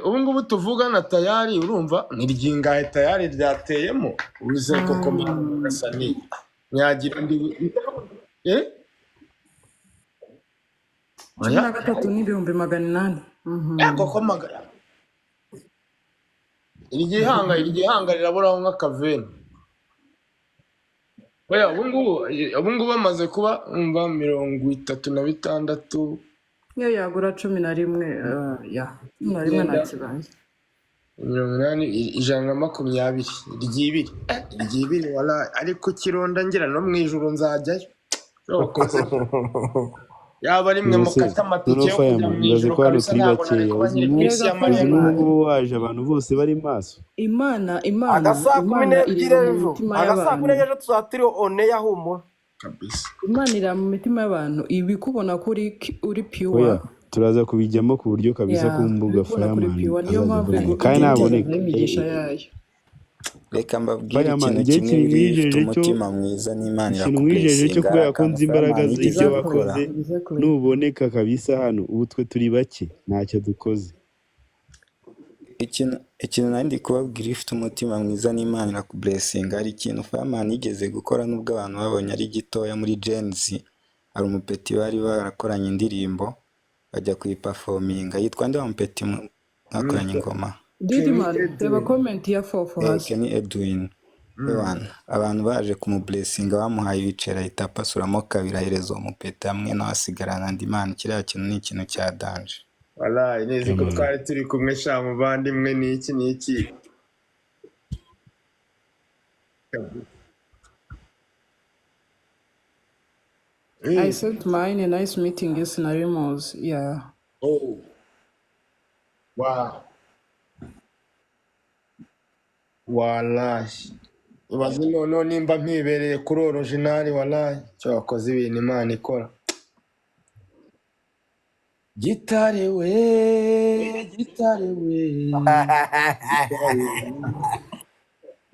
A: ubu ngubu tuvugana tayari urumva ni ryingahe tayari ryateyemo uze koko gasa ni nyagira undi eh
F: Cumi
A: oya
F: na gatatu n'800,000.
A: Koko magana irigihanga riraburaho nk'akaveni. Oya, ubu ngubu bamaze kuba umva 36.
F: Niyo yagura 11, ya 11 nta
A: icyenda
F: kibaye.
A: 80, 120 ry'ibiri, ry'ibiri wala ariko kironda ngira no mu ijuru nzajyayo. Wakoze yaba ari mwe
G: None se
A: mukata amatike
G: noneho
A: yo kujya
G: Fireman,
A: mu
G: ibaze
A: ijuru
G: ko hano
A: kabisa
G: turi
A: ntabwo nari
G: bakeya
A: kuba
G: uzi
A: nkiri ku
G: nk'ubu
A: isi
F: Erega
A: ya
G: uzi
A: Mariya.
G: nk'ubu
F: Fireman,
G: ngubu waje abantu bose bari maso.
F: Imana Imana
J: Agasaa kumi
F: Imana
J: n'ebyiri
F: ireba mu
J: ejo.
F: mitima
J: Agasaa kumi
F: y'abantu.
J: n'ebyiri ejo tuzaba turi oneya humura.
A: Kabisa.
F: Imana ireba mu mitima y'abantu ibikubona ko uri pure.
G: Oya, turaza kubijyamo ku buryo kabisa
F: Ya
G: ku mbuga
F: ibikubona kuri
G: Fireman
F: pure, niyo
G: azajya
F: mpamvu
G: aboneka kandi
F: idindiza
G: naboneka
F: imigisha yayo.
P: Reka mbabwire
G: Fireman,
P: ikintu
G: njye
P: kimwe,
G: ikintu
P: buriya iyo ufite
G: mwijeje cyo
P: umutima mwiza n'Imana
G: ikintu mwijeje cyo
P: irakuburesinga.
G: kubera
P: Hari
G: ko
P: akantu
G: nzi imbaraga
P: Fireman yigeze
G: z'ibyo
F: Exactly,
P: gukora.
G: wakoze
F: exactly.
G: nuboneka kabisa hano ubu twe turi bake ntacyo dukoze.
P: Ikintu nari ndi kubabwira, iyo ufite umutima mwiza n'Imana irakuburesinga. Hari ikintu Fireman yigeze gukora nubwo abantu babonye ari gitoya muri Gen Z, hari umupeti bari barakoranye indirimbo bajya kuyipafominga, yitwa nde wa mupeti mwakoranye ingoma?
A: Kenny
F: Didimani, reba
A: Edwin.
F: comment ya fofo hasi.
P: Kenny Edwin. Ewana, abantu baje kumuburesinga bamuhaye ibiceri ahita apasuramo kabiri ahereza uwo mupeti hamwe nawe asigarana andi. Imana, kiriya kintu ni ikintu cya danje.
A: Wallahi nezi ko
G: Amen.
A: twari turi kumwe sha muvandimwe n'iki n'iki.
F: I
A: Eh,
F: sent mine, nice meeting you, sinari muzi. Yeah.
A: oh, wow. Wallahi ibaze noneho nimba mpibereye kuri original, wallahi icyo wakoze ibintu Imana ikora. Gitare we, gitare we, gitare we,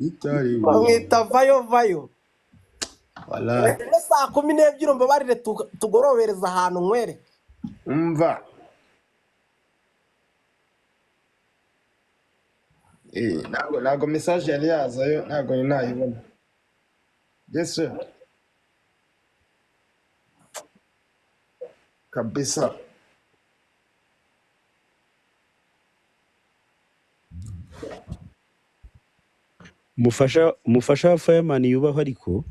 A: gitare we.
J: Bamwita vayo vayo.
A: Wallahi.
J: Rero saa 12 mbabarire tugorobereza ahantu nywere.
A: Umva. Ntabwo message yari yazayo, ntabwo nari nayibona. Yes sir. Kabisa.
G: Umufasha wa Fireman yubahwe ariko.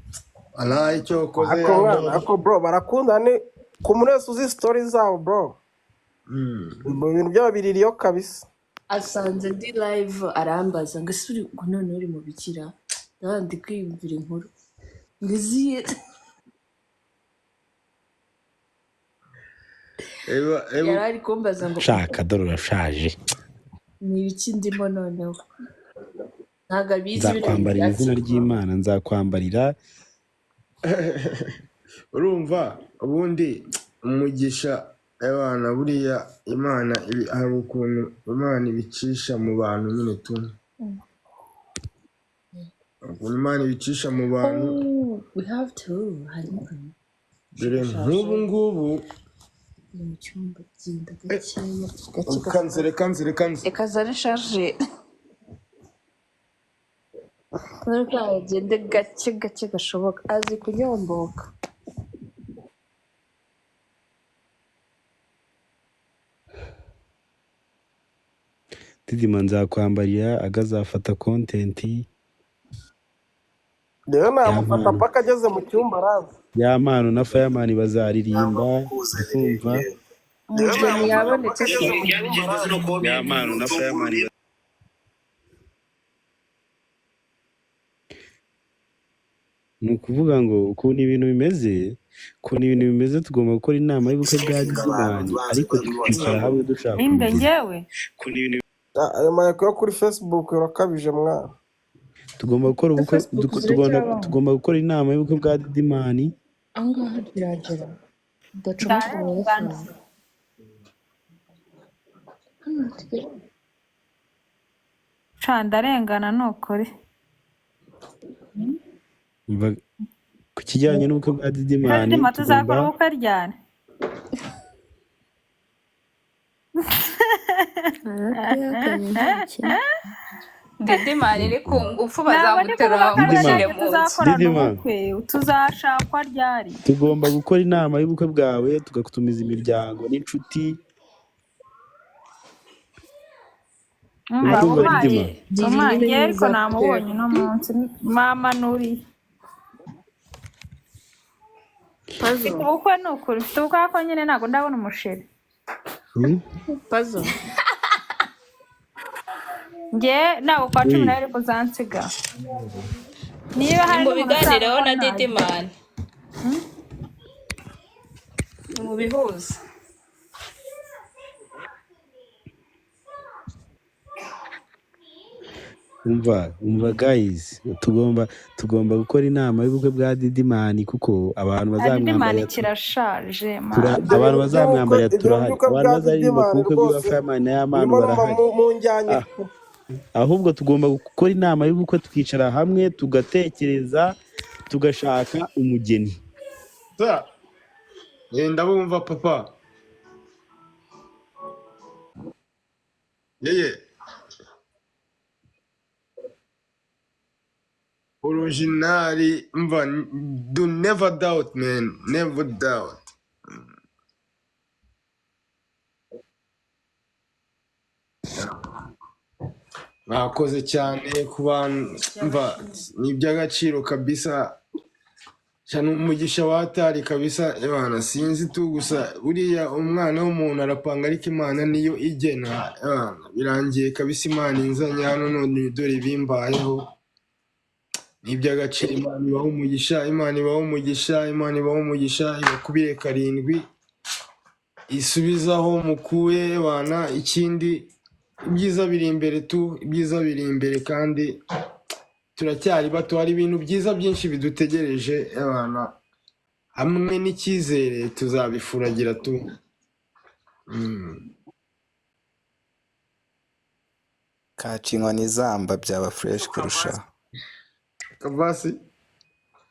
A: Wallahi icyo ukoze
J: Ako mwana,
A: yandora.
J: ako bro, barakundana ni ku muntu wese uzi story zabo bro. Mu bintu byabo biririyo kabisa.
Q: Asanze ndi live arambaza ngo ese uri ngo none uri mu bikira, ndabona ndi kwiyumvira inkuru ngo iziye.
A: Eba
Q: Yari
A: eba
Q: ari kumbaza ngo
G: Shaka dore urashaje.
Q: ni ibiki ndimo noneho, ntabwo abizi bino bintu
G: Nzakwambarira
Q: bya
G: izina
Q: TikTok.
G: ry'Imana, nzakwambarira.
A: Urumva ubundi umugisha abana buriya Imana hari ukuntu Imana ibicisha mu bantu nyine tu. Ukuntu Imana ibicisha mu bantu.
Q: Oh, we have to harimo akantu
A: Dore
Q: gashaje
A: nk'ubu ngubu
Q: ni mu cyumba, genda gakeya gake
A: kanze
Q: gashoboka.
A: reka nze reka nze.
Q: Reka zane shaje reka agende gake gake gashoboka, azi kunyomboka.
G: Didima nzakwambarira, agazafata content.
J: Rero namufata
G: Yampano.
J: paka ageze mu cyumba araza.
G: Yampano na Fireman bazaririmba, ndikumva.
Q: Umugeni yabonetse se?
G: Yampano na Fireman ni ukuvuga ngo ukuntu ibintu bimeze, tugomba gukora inama y'ubukwe bwa Didimani, ariko tukicara hamwe dushaka
R: Inde
G: umugeni.
R: njyewe
J: Ayo mayeko yo kuri Facebook urakabije mwana.
G: Tugomba gukora ubukwe,
K: Facebook
G: tugomba
K: ziracyabaho
G: tugomba gukora inama y'ubukwe bwa Didimani.
K: Ahangaha biragera udacomeka
R: ndarengana.
K: wifi hano tugere.
R: Ca ndarengana ni ukuri.
G: Umva, ku kijyanye n'ubukwe bwa Didimani
R: Didima tuzakora
G: tugomba
R: ubukwe ryari?
S: Narakuyakanye nta kintu.
N: Didimani ni ku ngufu
R: Ntabwo ndi
N: bazamuterura
R: kuvuga ko
G: Didima
N: bamushyire
R: nanjye
N: mu nzu.
R: tuzakorana
G: Didima
R: ubukwe, tuzashakwa ryari?
G: tugomba gukora inama y'ubukwe bwawe, tugatumiza imiryango n'inshuti.
R: Umva
G: Urikumva
R: umpaye
G: Didima?
K: Diri
R: umpaye
K: nyine
R: njyewe ariko
K: nizakutera.
R: namubonye uno munsi mama nuri. Mfite
Q: Pazo
R: ubukwe ni ukuri, mfite ubukwe ariko nyine ntabwo ndabona umusheri.
Q: Pazo
R: Njye ntabwo kwa cumi
G: Oui.
R: n'abiri kuzansiga. Niba hari n'umuntu
H: Nimubiganireho
R: uzabona
H: na
R: ntazi.
H: Didimani, mubihuze.
G: Umva guys, tugomba gukora inama y'ubukwe bwa Didimani kuko abantu
R: Didimani
G: bazamwambarira
R: kirashaje
G: tura,
R: mana.
J: Ibyo
G: abantu
J: bintu by'ubukwe,
G: bazamwambarira
J: ibyo bintu
G: turahari,
J: by'ubukwe
G: abantu
J: bwa
G: bazaririmba ku
J: Didimani
G: bukwe bwa
J: rwose
G: Fireman na Yampano
J: ndimo numva
G: barahari.
J: mu njyanye.
G: Ahubwo tugomba gukora inama y'ubukwe tukicara hamwe tugatekereza tugashaka umugeni.
A: Sa, ndabumva papa. Yeye originali mva do never doubt man, never doubt. Mwakoze cyane ku bantu mva ni iby'agaciro kabisa. Cyane umugisha watari kabisa ebana sinzi tu gusa buriya umwana w'umuntu arapanga ariko Imana niyo igena ebana birangiye kabisa Imana inzanye hano none dore ibimbayeho ni iby'agaciro. Imana ibaha umugisha, Imana ibaha umugisha, Imana ibaha umugisha, ibakubire karindwi isubizaho mukuye ebana. Ikindi ibyiza biri imbere tu, ibyiza biri imbere kandi turacyari bato, hari ibintu byiza byinshi bidutegereje ebana, hamwe n'icyizere tuzabifuragira tu.
P: Kaca inkoni izamba byaba fresh kurushaho.
A: Kavasi.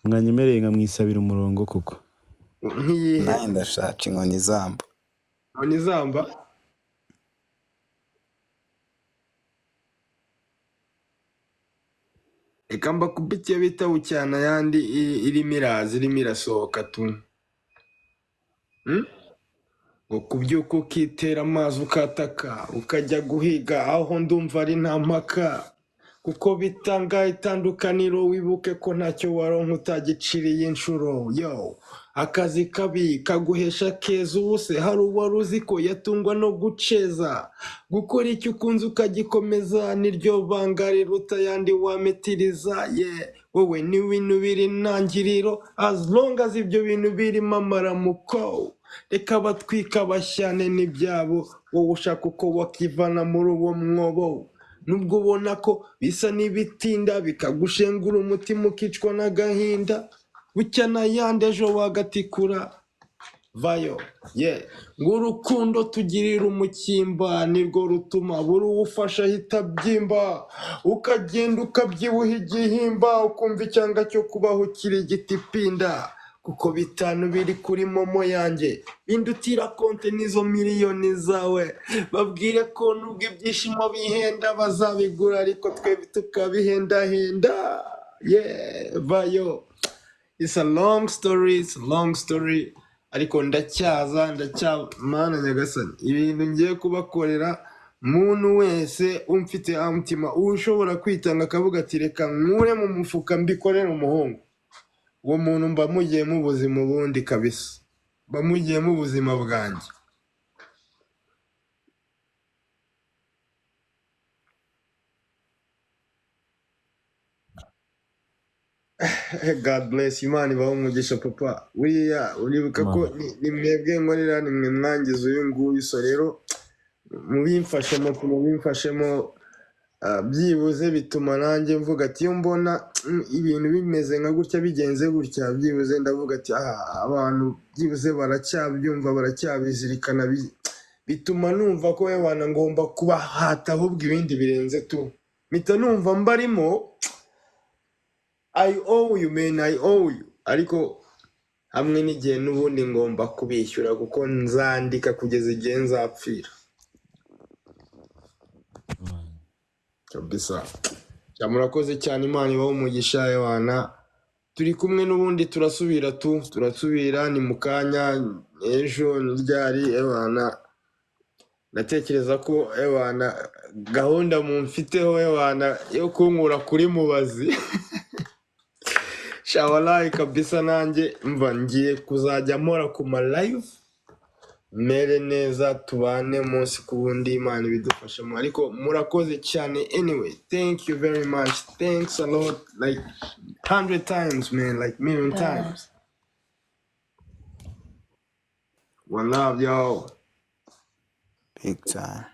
G: Mwanyemereye nkamwisabira umurongo koko.
A: Nk'iyihe?
P: Nanjye ndashaka inkoni izamba.
A: Inkoni izamba. Reka mbakubite iyo bita bucyana ayandi irimo iraza, irimo irasohoka tu. Ngo kubyuka ukitera amazi ukataka ukajya guhiga aho ndumva ari nta mpaka, kuko bitanga itandukaniro. Wibuke ko ntacyo waronka utagiciriye inshuro. Yo, akazi kabi kaguhesha keza. Ubuse hari uwari uzi ko yatungwa no guceza? Gukora icyo ukunze ukagikomeza niryo banga riruta ayandi wametiriza. Ye wowe ni ibintu biri intangiriro, as long as ibyo bintu birimo amaramuko. Reka batwika bashyane n'ibyabo, wowe ushaka uko wakivana muri uwo mwobo. Nubwo ubona ko bisa n'ibitinda, bikagushengura umutima ukicwa n'agahinda, bucya n'ayandi ejo wagatikura vayo. Ye, ngo urukundo tugirira umukimba nirwo rutuma buri uwufasha ahita abyimba, ukagenda ukabyibuha igihimba, ukumva icyanga cyo kubaho kiri igiti pinda. Kuko bitanu biri kuri momo yanjye bindutira konte n'izo miliyoni zawe. Babwire ko nubwo ibyishimo bihenda bazabigura, ariko twe tukabihendahenda. Ye, vayo. It's a long story, it's a long story. Ariko ndacyaza, ndacya mana nyagasani, ibintu ngiye kubakorera. Muntu wese umfite umutima ushobora kwitanga akavuga ati reka nkure mu mufuka mbikorere umuhungu, uwo muntu mba mugiyemo ubuzima ubundi kabisa, mba mugiyemo ubuzima bwanjye. God bless, Imana ibahe umugisha papa. Buriya uribuka ko ni mwebwe nkorera, ni mwe mwangiza uyu nguyu. So rero mubimfashemo, byibuze bituma nanjye mvuga ati iyo mbona ibintu bimeze nka gutya, bigenze gutya, byibuze ndavuga ati abantu byibuze baracyabyumva, baracyabizirikana. Bituma numva ko ewana ngomba kubahata ahubwo ibindi birenze tu. Mpita numva mbarimo, I owe you man, I owe you. Ariko hamwe n'igihe n'ubundi ngomba kubishyura, kuko nzandika kugeza igihe nzapfira kabisa. Ya, murakoze cyane, Imana ibahe umugisha. Ewana turi kumwe n'ubundi turasubira tu, turasubira ni mu kanya, ejo ryari. Ewana ndatekereza ko ewana gahunda mumfiteho ewana yo kunkura kuri mubazi. Shawalayi kabisa, nanjye mva ngiye kuzajya mpora ku ma live, mere neza, tubane umunsi ku wundi, Imana ibidufashemo. Ariko murakoze cyane anyway, thank you very much, thanks a lot, like 100 times man, like million times. One love yo.
P: Big time.